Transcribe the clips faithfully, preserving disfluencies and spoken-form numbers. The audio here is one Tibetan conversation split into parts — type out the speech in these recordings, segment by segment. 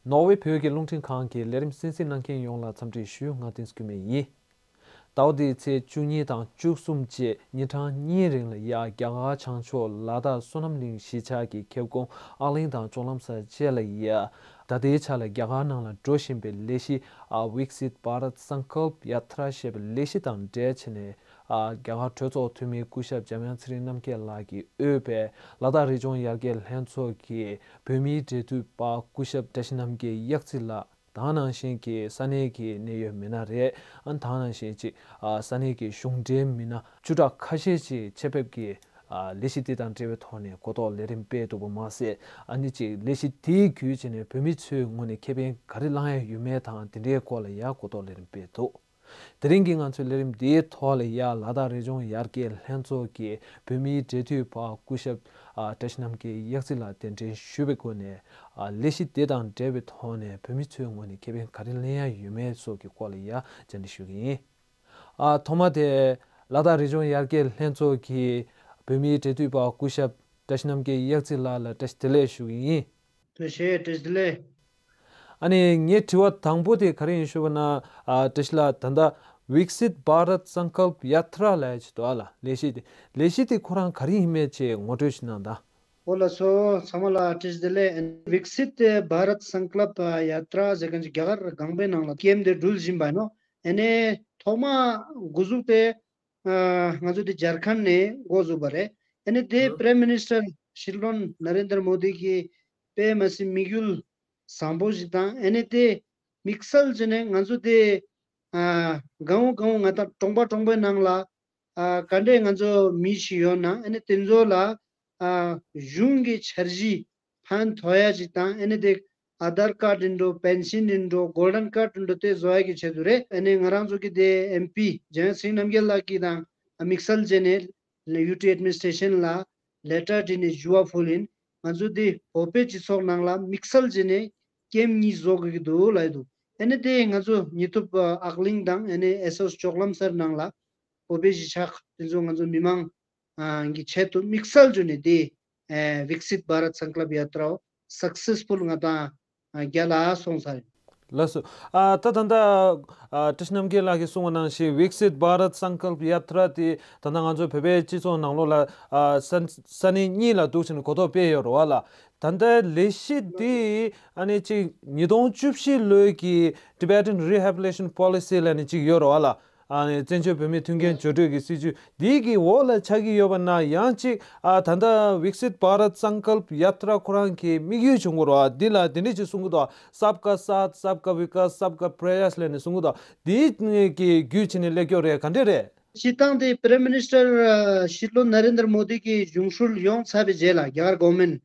ནོར་ཝེ་བོད་ཀྱི་རླུང་འཕྲིན་ཁང་གི་ལས་རིམ་གསན་གཟིགས་གནང་མཁན་ཡོངས་ལ་འཚམས་འདྲི་ཞུ། ང་བསྟན་འཛིན་སྐྱིད་མེད་ཡིན། ཟླ་བ་འདིའི་ཚེས་བཅུ་གཉིས་དང་བཅུ་གསུམ་བཅས་ཉིན་གྲངས་གཉིས་རིང་ལ་ཡ་རྒྱ་གར་བྱང་ཕྱོགས་ལ་དྭགས་བསོད་ནམས་གླིང་གཞིས་ཆགས་ཀྱི་མཁས་དབང་ཨག་གླིང་དང་ལྕོག་ལམ་སར་བཅས་ལ་ཡ། ད་ལྟའི་ཆ་ལ་རྒྱ་གར་ནང་ལ་འགྲོ་བཞིན་པའི་ལས་གཞི་ཨ་Viksit Bharat Sankalp Yatra ཞེས་པའི་ལས་གཞི་དང་འབྲེལ་བྱས་ནས། ཨ་རྒྱ་གར་གྲོས་ཚོགས་འཐུས་མི་སྐུ་ཞབས་འཇམ་དབྱངས་ཚེ་རིང་རྣམ་རྒྱལ་ལགས་ཀྱིས་དབུས་པའི་ལ་དྭགས་རི་ལྗོངས་ཡར་རྒྱས་ལྷན་ཚོགས་ཀྱི་བོད་མིའི་འབྲེལ་མཐུད་པ་སྐུ་ཞབས་བཀྲ་ཤིས་རྣམ་རྒྱལ་གཡག་རྩེ་ལགས་དང་ནང་བཞིན་གྱི་ས་གནས་ཀྱི་གནད་ཡོད་མི་སྣ་རེད། ཨ་དང་ནང་བཞིན་ཅིག་ཨ་ས་གནས་ཀྱི་གཞུང་འབྲེལ་མི་སྣ་བཅུ་ཕྲག་ཁ་ཤས་ཅིག་ཆེད་ཕེབས་ཀྱིས་ཨ་ལས་གཞི་དེ་དང་འབྲེལ་བའི་ཐོག་ནས་གོ་རྟོགས་ལས་རིམ་སྤེལ་འདུག་པ་མ་ཟད། ཨ་ནི་ཅིག་ལས་གཞི་དེའི་བརྒྱུད་བྱས་ནས་བོད་མི་ཚོའི་ངོས་ནས་ཁེ་ཕན་ག་རེ་བླང་ཡ་ཡོད་མེད་དང་དེ་འདྲའི་སྐོར་ལ་ཡང་གོ་རྟོགས་ལས་རིམ་སྤེལ་འདུག་དེ་རིང་གི་ང་ཚོའི་ལས་རིམ་འདིའི་ཐོག་ལ་ཡ་ལ་དྭགས་རི་ལྗོངས་ཡར་རྒྱས་ལྷན་ཚོགས་ཀྱི་བོད་མིའི་འབྲེལ་མཐུད་པ་སྐུ་ཞབས་ཨ་བཀྲ་ཤིས་རྣམ་རྒྱལ་གཡག་རྩེ་ལགས་གདན་འདྲེན་ཞུས་པའི་སྒོ་ནས་ཨ་ལས་གཞི་དེ་དང་འབྲེལ་བའི་ཐོག་ནས་བོད་མི་ཚོའི་ངོས་ནས་ཁེ་ཕན་ག་རེ་ལེན་ཡ་ཡོད་མེད་སོགས་ཀྱི་སྐོར་ལ་ཡ་བཅར་འདྲི་ཞུ་གི་ཡིན། ཨ་ཐོག་མ་དེ་ལ་དྭགས་རི་ལྗོངས་ཡར་རྒྱས་ལྷན་ཚོགས་ཀྱི་བོད་མིའི་འབྲེལ་མཐུད་པ་སྐུ་ཞབས་བཀྲ་ཤིས་རྣམ་རྒྱལ་གཡག་རྩེ་ལགས་ལ་བཀྲ་ཤིས་བདེ་ལེགས་ཞུ་གི་ཡིན། ཐུགས་རྗེ་ཆེ། བཀྲ་ཤིས་བདེ་ལེགས། ཨ་ནི་ངའི་དྲི་བ་དང་པོ་དེ་ག་རེ་ཡིན་ཞུས་པ་ན། ཨ་བཀྲ་ཤིས་ལགས་ད་ལྟ་Viksit Bharat Sankalp Yatra ལབ་ཡ་ཅིག་འདུག་ཨ་ལ། ལས་གཞི་དེ་ལས་གཞི་དེ་ཁོ་རང་ག་རེ་ཡིན་མེད་ཅེས་ངོ་སྤྲོད་ཅིག་གནང་དང་། ཨོ་ལགས་སོ། ཚང་མ་ལ་བཀྲ་ཤིས་བདེ་ལེགས། Viksit Bharat Sankalp Yatra ཟེར་མཁན་ཅིག་རྒྱ་གར་གང་པོའི་ནང་ལ་ཀེམ་དེ་འགྲུལ་བཞིན་པ་ཡིན་ནོ། ཨ་ནི་ཐོག་མ་འགོ་འཛུགས་དེ་ཨ་ང་ཚོ་དེ་ཇར་ཁན་ནས་འགོ་བཙུགས་པ་རེད། ཨ་ནི་དེ་ཨ་Prime Minister ཤྲི་ལོན་ན་རེན་དར་མོ་དི་གི་དཔེ་མ་སྲིད་དམིགས་ཡུལ་བཟང་པོ་ཞིག་དང་། ཨ་ནི་དེ་དམིགས་བསལ་བྱས་ནས་ང་ཚོ་དེ་ཨ་གང་འོ་གང་འོ་ང་དང་གྲོང་པ་གྲོང་པའི་ནང་ལ་ཨ་ག་འདྲས་ང་ཚོ་མི་ཞིག་ཡོད་ན། ཨ་ནི་དེ་ཚོ་ལ་ཨ་གཞུང་གི་འཆར་གཞི་ཕན་ཐོགས་ཡ་ཅིག་དང་། ཨ་ནི་དེ་ཨ་དྷར་ཀར་ཡིན་འགྲོ། པེན་ཤིན་ཡིན་འགྲོ། གོལ་ཌན་ཀར་ཡིན་འགྲོ། དེ་བཟོ་ཡ་གི་ཆེད་དུ་རེད། ཨ་ནི་ང་རང་ཚོ་གི་དེ་ཨེམ་པི་ཇེ་ཡང་སིང་རྣམ་རྒྱལ་ལགས་ཀྱིས་དང་དམིགས་བསལ་བྱས་ནས་ཡུ་ཊི་ཨེཌ་མི་ནི་སི་ཊྲེ་ཤན་ལ་ལེ་ཊར་བྲིས་ནས་ཞུ་བ་ཕུལ་ཡིན། ང་ཚོ་དེ་བོད་པའི་སྤྱི་ཚོགས་ནང་ལ་དམིགས་བསལ་བྱས་ནས་ཀེམ་གཉིས་བཟོ་དགོས་ཀྱི་འདུག་ལབ་ཡི་འདུག་ཨ་ནི་དེ་ང་ཚོ་ཉི་ཐུབ་ཨག་གླིང་དང་ཨ་ནི་ཨེ་སོ་ལྕོག་ལམ་སར་ནང་ལ་བོད་པའི་གཞིས་ཆགས་དེ་ཚོ་ང་ཚོ་མི་མང་ཨ་གི་ཆེད་དུ་དམིགས་བསལ་བྱས་ནས་དེ་ཨ་Viksit Bharat Sankalp Yatra སག་སེ་སི་ཕུལ་ང་དང་ཨ་རྒྱལ་ལ་སོང་ཚར། ལགས་སོ། ཨ་ད་ད་ལྟ་ཨ་བཀྲ་ཤིས་རྣམ་རྒྱལ་ལགས་ཀྱིས་གསུངས་པ་ནང་བཞིན་Viksit Bharat Sankalp Yatra དེ་ད་ལྟ་ང་ཚོ་བོད་པའི་སྤྱི་ཚོགས་ནང་ལོགས་ལ་ཨ་ས་ས་གནས་གཉིས་ལ་འདུག་བྱས་ནས་གོ་རྟོགས་སྤེལ་ཡོད་རེད་བ་ལ། ད་ལྟའི་ལས་གཞི་འདི་ཨ་ནི་ཅིག་ཉིས་སྟོང་བཅུ་བཞི་ལོའི་གི་Tibetan Rehabilitation Policy ལབ་ནས་ཅིག་ཡོད་རེད་བ་ལ། ཨ་ནི་བཙན་བྱོལ་བོད་མིའི་མཐུན་རྐྱེན་བརྗོད་སྒྲིག་གི་སྲིད་ཇུས་འདི་གི་འོག་ལ་ཆགས་ཀྱི་ཡོད་པ་ན་ཡང་ཅིག་ཨ་ད་ལྟ་Viksit Bharat Sankalp Yatra ཁོ་རང་གི་དམིགས་ཡུལ་བྱུང་དགོས་རེད་བ། འདི་ལ་འདི་འདྲ་ཅིག་གསུང་གི་འདུག Sabka Saath, Sabka Vikas, Sabka Prayas ལབ་ནས་གསུང་གི་འདུག་འདི་གི་བརྒྱུད་བྱས་ནས་སླེབས་ཀྱི་ཡོད་རེད། ག་འདྲས་རེད། སྤྱིར་བཏང་དེ་Prime Minister ཨ་ཤྲི་ལོན་ན་རེན་དར་མོ་དི་གི་གཞུང་འཁྲུལ་ཡོང་ཚར་བའི་རྗེས་ལ་རྒྱ་གར་གོ་ཝར་མེན་ཊི།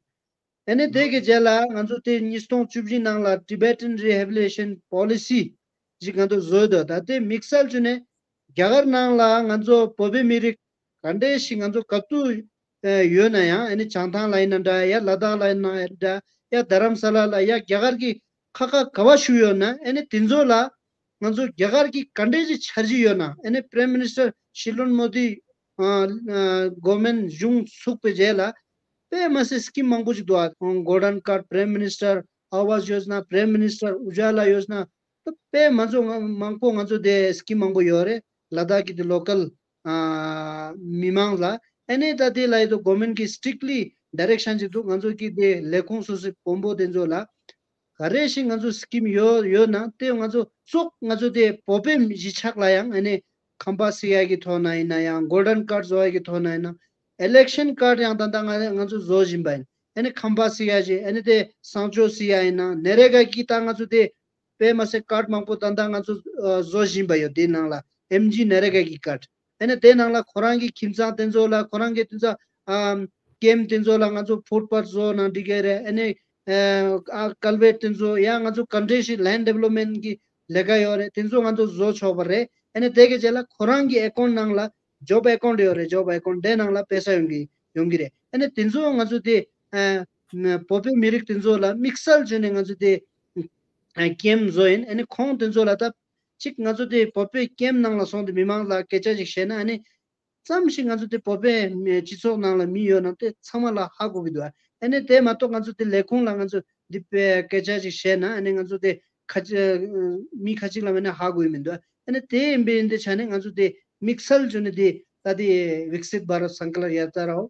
ཨ་ནི་དེ་གི་རྗེས་ལ་ང་ཚོ་དེ་ཉིས་སྟོང་བཅུ་བཞི་ནང་ལ་Tibetan Rehabilitation Policy ཞིག་ང་ཚོ་བཟོས་འདུག་ད་དེ་དམིགས་བསལ་བྱས་ནས་རྒྱ་གར་ནང་ལ་ང་ཚོ་བོད་པའི་མི་རིགས་ག་འདྲས་ཤིག་ང་ཚོ་ག་ཚོད་ཡོད་ན་ཡང་། ཨ་ནི་བྱང་ཐང་ལ་ཡིན་ན་འདྲ། ཡ་ལ་དྭགས་ལ་ཡིན་ན་འདྲ། ཡ་རྡ་རམ་ས་ལ་ལ་ཡ་རྒྱ་གར་གྱི་ཁ་ཁ་ག་བ་བཞུགས་ཡོད་ན། ཨ་ནི་དེ་ཚོ་ལ་ང་ཚོ་རྒྱ་གར་གྱི་ག་འདྲས་ཀྱི་འཆར་གཞི་ཡོད་ན། ཨ་ནི་Prime Minister ཤྲི་ལོན་མོ་དི་ཨ་ཨ་གོ་ཝར་མེན་ཊི་གཞུང་ཚུགས་པའི་རྗེས་ལ་དཔེ་མ་སྲིད་སི་ཀིམ་མང་པོ་ཞིག་འདུག་ཨ། Golden Card, Prime Minister Awas Yojana, Prime Minister Ujjwala Yojana ད་དཔེ་མ་ཚོ་ང་མང་པོ་ང་ཚོ་དེ་སི་ཀིམ་མང་པོ་ཡོད་རེད། ལ་དྭགས་ཀྱི་དེ་ལོ་ཀལ་ཨ་མི་མང་ལ། ཨ་ནི་ད་དེ་ལ་ཡོད་དོ་གོ་ཝར་མེན་ཊི་གི་སི་ཊིག་ལི་ཌའི་རེག་ཤན་ཅིག་འདུག་ང་ཚོ་གི་དེ་ལས་ཁུངས་སོ་སོའི་དཔོན་པོ་དེ་ཚོ་ལ་ག་རེ་ཞིག་ང་ཚོ་སི་ཀིམ་ཡོད་ཡོད་ན་དེ་ང་ཚོ་ཙོག་ང་ཚོ་དེ་བོད་པའི་གཞིས་ཆགས་ལ་ཡང་ཨ་ནི་ཁང་པ་བརྩིགས་ཡ་གི་ཐོག་ན་ཡིན་ན་ཡང་། Golden Card བཟོ་ཡ་གི་ཐོག་ན་ཡིན་ན། Election Card ཡང་ད་ལྟ་ང་ང་ཚོ་བཟོ་བཞིན་པ་ཡིན། ཨ་ནི་ཁང་པ་བརྩིགས་ཡ་ཅིག་ཨ་ནི་དེ་གསང་སྤྱོད་བརྩིགས་ཡ་ཡིན་ན། ནེ་རེ་གྷ་གི་ད་ང་ཚོ་དེ་དཔེ་མ་སྲིད་ཀར་ཌི་མང་པོ་ད་ལྟ་ང་ཚོ་ཨ་བཟོ་བཞིན་པ་ཡོད། དེ་ནང་ལ་ཨེམ་ཇི་ནེ་རེ་གྷ་གི་ཀར་ཌི། ཨ་ནི་དེ་ནང་ལ་ཁོ་རང་གི་ཁྱིམ་ཚང་དེ་ཚོ་ལ། ཁོ་རང་གི་དེ་ཚོ་ཨམ་ཀེམ་དེ་ཚོ་ལ་ང་ཚོ་ཕུཊ་པཱཐ་བཟོ་ན་འགྲིག་གི་རེད། ཨ་ནི་ཨ་ཨ་ཀལ་ཝར་ཊི་དེ་ཚོ་ཡང་ང་ཚོ་ག་འདྲས་ཤིག་ལེན་ཌི་ཝེ་ལོབ་མེན་ཊི་གི་ལས་ཀ་ཡོད་རེད། དེ་ཚོ་ང་ཚོ་བཟོ་ཆོག་པ་རེད། ཨ་ནི་དེ་གི་རྗེས་ལ་ཁོ་རང་གི་ཨེ་ཀའུན་ཊི་ནང་ལ་ཇོབ་ཨེ་ཀའུན་ཊི་ཡོད་རེད། ཇོབ་ཨེ་ཀའུན་ཊི་དེ་ནང་ལ་པེ་ས་ཡོང་གི་ཡོང་གི་རེད། ཨ་ནི་དེ་ཚོ་ང་ཚོ་དེ་ཨ་བོད་པའི་མི་རིགས་དེ་ཚོ་ལ་དམིགས་བསལ་བྱས་ནས་ང་ཚོ་དེ་ཨ་ཀེམ་བཟོ་ཡིན། ཨ་ནི་ཁོང་དེ་ཚོ་ལ་ད་ཅིག་ང་ཚོ་དེ་བོད་པའི་ཀེམ་ནང་ལ་སོང་སྟེ་མི་མང་ལ་སྐད་ཆ་ཅིག་བཤད་ན། ཨ་ནི་ཙམ་ཞིག་ང་ཚོ་དེ་བོད་པའི་མི་སྤྱི་ཚོགས་ནང་ལ་མི་ཡོད་ན་དེ་ཚང་མ་ལ་ཧ་གོ་གི་འདུག་ཨ་ནི་དེ་མ་གཏོགས་ང་ཚོ་དེ་ལས་ཁུངས་ལ་ང་ཚོ་ འདི་པའི་སྐད་ཆ་ཅིག་བཤད་ན་ཨ་ནི་ང་ཚོ་དེ་ཁ་ཅིག་མི་ཁ་ཅིག་ལ་མེད་ན་ཧ་གོ་ཡི་མི་འདུག་ཨ་ནི་དེ་ཡིན་པའི་འདི་ཆ་ནས་ང་ཚོ་དེ་དམིགས་བསལ་བྱུང་ནས་དེ་ད་དེ་ཝིག་སིད་བྷ་རཏ་སང་ཀལ་པ་ཡ་ཏྲ་འོ།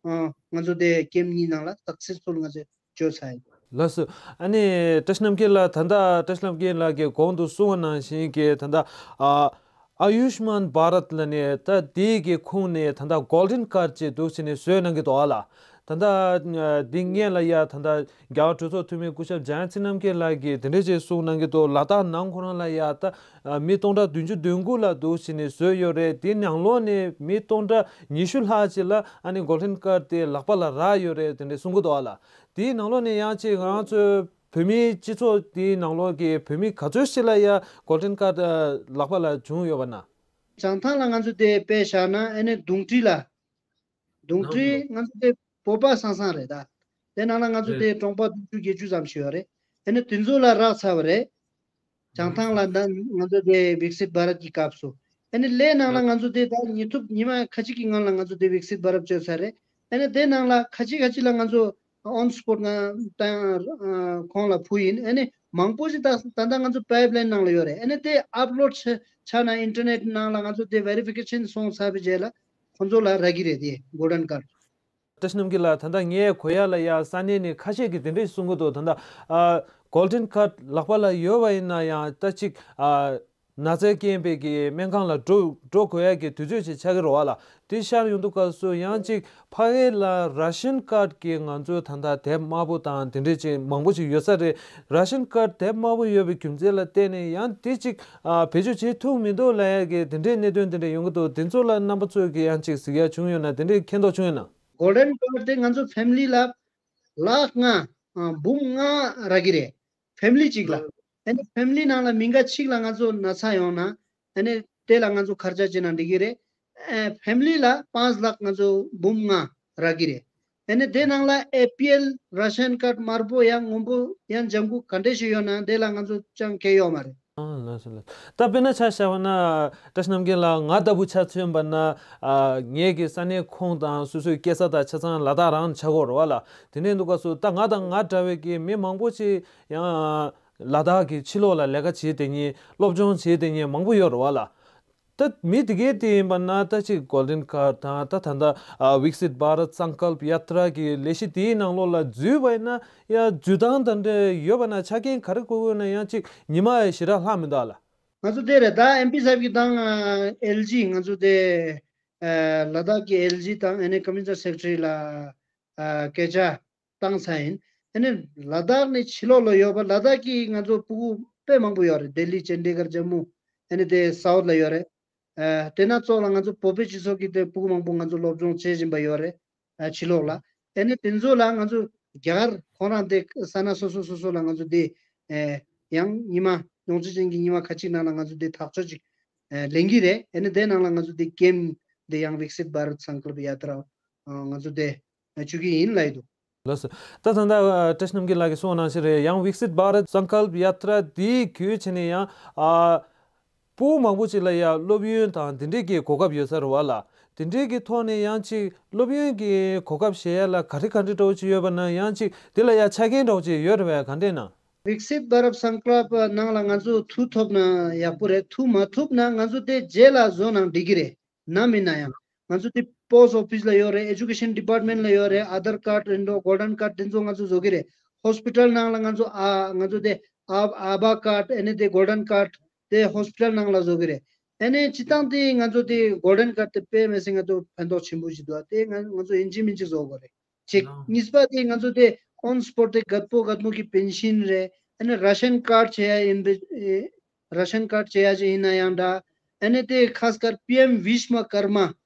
ཨ། ང་ཚོ་དེ་ཀེམ་གཉིས་ནང་ལ་སག་སེ་སི་ཕུལ་ང་ཚོས་བཅོས་ཚར་ཡིན། ལགས་སོ། ཨ་ནི་བཀྲ་ཤིས་རྣམ་རྒྱལ་ལགས། ད་ལྟ་བཀྲ་ཤིས་རྣམ་རྒྱལ་ལགས་ཀྱིས་གོང་དུ་གསུངས་པ་ནང་བཞིན་གྱི་ད་ལྟ་ཨ་ཨ་ཡུཤ་མཱན་བྷ་རཏ་ལབ་ནས་ད་དེ་གི་ཁོངས་ནས་ད་ལྟ་གོལ་ཌན་ཀར་ཌ་ཅིག་འདུག་བྱས་ནས་བཟོས་གནང་གི་འདུག་ཨ་ལགས། ད་ལྟ་འདི་སྔོན་ལ་ཡ་ད་ལྟ་རྒྱལ་བ་གྲོས་ཚོགས་འཐུས་མི་སྐུ་ཞབས་ཇ་ཡང་ཚི་རྣམ་རྒྱལ་ལགས་ཀྱིས་དེ་འདྲས་ཅིག་གསུངས་གནང་གི་འདུག་ལ་དྭགས་ནང་ཁོ་རང་ལ་ཡ་ད་མི་སྟོང་ཕྲག་བདུན་ཅུ་དོན་དགུ་ལ་འདུག་བྱས་ནས་བཟོས་ཡོད་རེད། དེའི་ནང་ལོགས་ནས་མི་སྟོང་ཕྲག་ཉི་ཤུ་ལྷག་ཅིག་ལ་ཨ་ནི་གོལ་ཌན་ཀར་ཌ་དེ་ལག་པ་ལ་རག་ཡོད་རེད། དེ་འདྲས་གསུང་གི་འདུག་ཨ་ལགས། དེའི་ནང་ལོགས་ནས་ཡང་ཅིག་ང་ཚོའི་བོད་མིའི་སྤྱི་ཚོགས་དེའི་ནང་ལོགས་ཀྱི་བོད་མི་ག་ཚོད་ཅིག་ལ་ཡ་གོལ་ཌན་ཀར་ཌ་ལག་པ་ལ་བྱུང་ཡོད་པ་ན། བྱང་ཐང་ལ་ང་ཚོ་དེ་དཔེ་བཞག་ན་ཨ་ནི་གདུང་ཁྲི་ལ། གདུང་ཁྲི་ང་ཚོ་དེ་བོད་པ་སང་སང་རེད་ད། དེ་ནང་ལ་ང་ཚོ་དེ་གྲོང་པ་བདུན་ཅུ་བརྒྱད་ཅུ་ཙམ་ཞིག་ཡོད་རེད། ཨ་ནི་དེ་ཚོ་ལ་རག་ཚར་བ་རེད། བྱང་ཐང་ལ་ད་ང་ཚོ་དེ་ཝིག་སིད་བྷ་རཏ་གི་སྐབས་སུ། ཨ་ནི་ལས་ནང་ལ་ང་ཚོ་དེ་ད་ཉི་ཐུབ་ཉི་མ་ཁ་ཅིག་གི་སྔོན་ལ་ང་ཚོ་དེ་ཝིག་སིད་བྷ་རཏ་བཅོས་ཚར་རེད། ཨ་ནི་དེ་ནང་ལ་ཁ་ཅིག་ཁ་ཅིག་ལ་ང་ཚོ་ཨོན་སི་པོཊ་ང་ད་ཁོང་ལ་ཕུལ་ཡིན། ཨ་ནི་མང་པོ་ཞིག་ད་ད་ལྟ་ང་ཚོ་པའིབ་ལའིན་ནང་ལ་ཡོད་རེད། ཨ་ནི་དེ་ཨབ་ལོཌ་ཆ་ཆགས་ན་ཨིན་ཊར་ནེཊ་ནང་ལ་ང་ཚོ་དེ་ཝེ་རི་ཕི་ཀེ་ཤན་སོང་ཚར་བའི་རྗེས་ལ་ཁོང་ཚོ་ལ་རག་གི་རེད། དེ་གོལ་ཌན་ཀར་ཌ། བཀྲ་ཤིས་རྣམ་རྒྱལ་ལགས། ད་ལྟ་ངས་གོ་ཡ་ལ་ཡ་ས་གནས་ནས་ཁ་ཤས་ཀྱིས་དེ་འདྲས་གསུང་གི་འདུག་ད་ལྟ་ཨ་གོལ་ཌན་ཀར་ཌ་ལག་པ་ལ་ཡོད་པ་ཡིན་ན་ཡང་ད་ཅིག་ཨ་ན་ཚའི་རྐྱེན་པས་ཀྱི་སྨན་ཁང་ལ་འགྲོ་འགྲོ་དགོས་ཡ་གི་དུས་ཚོད་ཅིག་ཆགས་ཀྱི་རེད་པ་ལགས། དེ་ཤར་ཡོང་དུས་སྐབས་སུ་ཡང་ཅིག་ཕ་གི་ལ་ར་ཤན་ཀར་ཌ་གི་ང་ཚོའི་ད་ལྟ་དེབ་དམར་པོ་དང་དེ་འདྲས་ཅིག་མང་པོ་ཅིག་ཡོད་ས་རེད། ར་ཤན་ཀར་ཌ་དེབ་དམར་པོ་ཡོད་པའི་རྒྱུ་མཚན་ལ་བརྟེན་ནས་ཡང་དེ་ཅིག་ཨ་བེད་སྤྱོད་བྱེད་ཐུབ་མི་འདུག་ལབ་ཡ་གི་དེ་འདྲའི་གནད་དོན་དེ་འདྲ་ཡོང་གི་འདུག་དེ་ཚོ་ལ་རྣམ་པ་ཚོས་ཀྱི་ཡང་ཅིག་གཟིགས་ཡ་བྱུང་ཡོད་ན། དེ་འདྲའི་མཁྱེན་རྟོགས་བྱུང་ཡོད་ན། གོལ་ཌན་ཀར་ཌ་དེ་ང་ཚོ་ཕེ་མི་ལི་ལ་ལག་ལྔ་ཨ་འབུམ་ལྔ་རག་གི་རེད། ཕེ་མི་ལི་གཅིག་ལ། ཨ་ནི་ཕེ་མི་ལི་ནང་ལ་མི་འགའ་གཅིག་ལ་ང་ཚོ་ན་ཚ་ཡོང་ན་ཨ་ནི་དེ་ལ་ང་ཚོ་ཁར་ཅ་བྱེད་ན་འགྲིག་གི་རེད། ཨ་ཕེ་མི་ལི་ལ་པཱན་ལག་ང་ཚོ་འབུམ་ལྔ་རག་གི་རེད། ཨ་ནི་དེ་ནང་ལ་ཨེ་པི་ཨེལ་ར་ཤན་ཀར་ཌ་དམར་པོ་ཡང་སྔོན་པོ་ཡང་ལྗང་ཁུ་ག་འདྲས་ཞིག་ཡོད་ན་དེ་ལ་ང་ཚོ་ཅང་གལ་ཡོད་མ་རེད། ཨ་ལགས་སོ་ལགས། ད་དཔེར་ན་ཆ་བཞག་པ་ན་བཀྲ་ཤིས་རྣམ་རྒྱལ་ལགས། ང་ལྟ་བུ་ཆ་མཚོན་པ་ན་ཨ་ངེད་ཀྱི་ས་གནས་ཁོངས་དང་སོ་སོའི་སྐྱེས་ས་དང་ཆ་ཚང་ལ་དྭགས་རང་ཆགས་ཀྱི་ཡོད་རེད་པ་ལགས། དེ་འདྲ་ཡིན་དུས་སྐབས་སུ་ད་ང་དང་ང་འདྲ་བའི་གི་མི་མང་པོ་ཅིག་ཡང་ལ་དྭགས་ཀྱི་ཕྱི་ལོགས་ལ་ལས་ཀ་བྱེད་བསྡད་མཁན་སློབ་སྦྱོང་བྱེད་བསྡད་མཁན་མང་པོ་ཡོད་རེད་པ་ལགས། ད་མི་དེ་གའི་དེ་ཡིན་པ་ན་ད་ཅིག་གོལ་ཌན་ཀར་ཌ་དང་ད་ད་ལྟ་ཨ་ཝིག་སིད་བྷ་རཏ་སང་ཀལ་པ་ཡ་ཏྲ་གི་ལས་གཞི་དེའི་ནང་ལོགས་ལ་འཛུལ་བ་ཡིན་ན་ཡ་འཛུལ་སྟངས་དེ་འདྲ་ཡོད་པ་ན་ཆ་རྐྱེན་ག་རེ་དགོས་དགོས་ན་ཡང་ཅིག་ཉི་མ་ཞེ་དྲག་ལྷག་མི་འདུག་ཨ་ལགས། ང་ཚོ་དེ་རེད་ད། ཨེམ་པི་ཚབ་ཀྱིས་དང་ཨེལ་ཇི་ང་ཚོ་དེ་ཨ་ལ་དྭགས་ཀྱི་ཨེལ་ཇི་དང་ཨ་ནི་ཀོ་མི་ཤ་ནར་སེག་རེ་ཊ་རི་ལ་ཨ་སྐད་ཆ་བཏང་ཚར་ཡིན། ཨ་ནི་ལ་དྭགས་ནས་ཕྱི་ལོགས་ལ་ཡོད་པ་ལ་དྭགས་ཀྱི་ང་ཚོ་ཕྲུ་གུ་དཔེ་མང་པོ་ཡོད་རེད། ལྡི་ལི་ཅན་ཌི་གར་ཇམ་མུ་ཨ་ནི་དེ་སའུཐ་ལ་ཡོད་རེད། ཨ་དེ་ན་ཙོགས་ལ་ང་ཚོ་བོད་པའི་སྤྱི་ཚོགས་ཀྱི་དེ་ཕྲུ་གུ་མང་པོ་ང་ཚོ་སློབ་སྦྱོང་བྱེད་བཞིན་པ་ཡོད་རེད། ཨ་ཕྱི་ལོགས་ལ། ཨ་ནི་དེ་ཚོ་ལ་ང་ཚོ་རྒྱ་གར་ཁོང་རང་དེ་ས་ན་སོ་སོ་སོ་སོ་ལ་ང་ཚོ་དེ་ཨ་ཡང་ཉི་མ་ཡོངས་རྫོགས་ཅན་གྱི་ཉི་མ་ཁ་ཅིག་ནང་ལ་ང་ཚོ་དེ་ཐག་གཅོད་ཅིག་ཨ་ལེན་གྱི་རེད། ཨ་ནི་དེ་ནང་ལ་ང་ཚོ་དེ་ཀེམ་དེ་ཡང་ཝིག་སིད་བྷ་རཏ་སང་ཀལ་པ་ཡ་ཏྲ་ཨ་ང་ཚོ་དེ་ཨ་བཅུག་གི་ཡིན་ལབ་ཡི་འདུག་ལགས་སོ། ད་ད་ལྟ་ཨ་བཀྲ་ཤིས་རྣམ་རྒྱལ་ལགས་ཀྱིས་གསུངས་པ་ནང་བཞིན་རེད། ཡང་ཝིག་སིད་བྷ་རཏ་སང་ཀལ་པ་ཡ་ཏྲ་དེའི་བརྒྱུད་བྱས་ནས་ཡང་ཨ་ཕྲུ་གུ་མང་པོ་ཅིག་ལ་ཡང་སློབ་ཡོན་དང་དེ་འདྲས་ཀྱི་གོ་སྐབས་ཡོད་ས་རེད་པ་ལགས། དེ་འདྲས་ཀྱི་ཐོག་ནས་ཡང་ཅིག་སློབ་ཡོན་གྱི་གོ་སྐབས་བྱེད་ཡ་ལ་ག་རེ་ག་འདྲས་འདྲ་བོ་ཅིག་ཡོད་པ་ན། ཡང་ཅིག་དེ་ལ་ཡང་ཆ་རྐྱེན་འདྲ་བོ་ཅིག་ཡོད་རེད་པས། ག་འདྲས་ན། ཝིག་སིད་བྷ་རཏ་སང་ཀལ་པ་ནང་ལ་ང་ཚོ་ཐུགས་ཐོབ་ན་ཡག་པོ་རེད། ཐུགས་མ་ཐུབ་ན་ང་ཚོ་དེ་རྗེས་ལ་བཟོ་ནའང་འགྲིག་གི་རེད། ནམ་ཡིན་ན་ཡང་ང་ཚོ་དེ་པོ་སི་ཊི་ཨོ་ཕི་སི་ལ་ཡོད་རེད། ཨེ་ཇུ་ཀེ་ཤན་ཌི་པཱར་ཊི་མེན་ཊི་ལ་ཡོད་རེད། ཨ་དྷར་ཀར་ཌ་ཡིན་འགྲོ་གོལ་ཌན་ཀར་ཌ་དེ་ཚོ་ང་ཚོ་བཟོ་གི་རེད། ཧོ་སི་པི་ཊལ་ནང་ལ་ང་ཚོ་ཨ་ང་ཚོ་དེ་ཨ་ཨ་བྷ་ཀར་ཌ་ཨ་ནི་དེ་གོལ་ཌན་ཀར་ཌ་དེ་ཧོ་སི་པི་ཊལ་ནང་ལ་བཟོ་གི་རེད། ཨ་ནི་སྤྱིར་བཏང་དེ་ང་ཚོ་དེ་གོལ་ཌན་ཀར་ཌ་དེ་དཔེ་མི་སྲིད་ང་ཚོ་ཕན་ཐོགས་ཆེན་པོ་ཞིག་འདུག་དེ་ང་ང་ཚོ་ཡིན་གཅིག་མིན་གཅིག་བཟོ་དགོས་རེད། གཅིག་ཨ་གཉིས་པ་དེ་ང་ཚོ་དེ་ཨོན་སི་པོཊ་དེ་རྒད་པོ་རྒད་མོ་གི་པེན་ཤིན་རེད། ཨ་ནི་ར་ཤན་ཀར་ཌ་བྱེད་ཡ་ཡིན་པའི་ཨེ་ར་ཤན་ཀར་ཌ་བྱེད་ཡ་ཅིག་ཡིན་ན་ཡང་འདྲ། ཨ་ནི་དེ་ཁ་སྐར་པི་ཨེམ་བི་ཤྭ་ཀར་མ་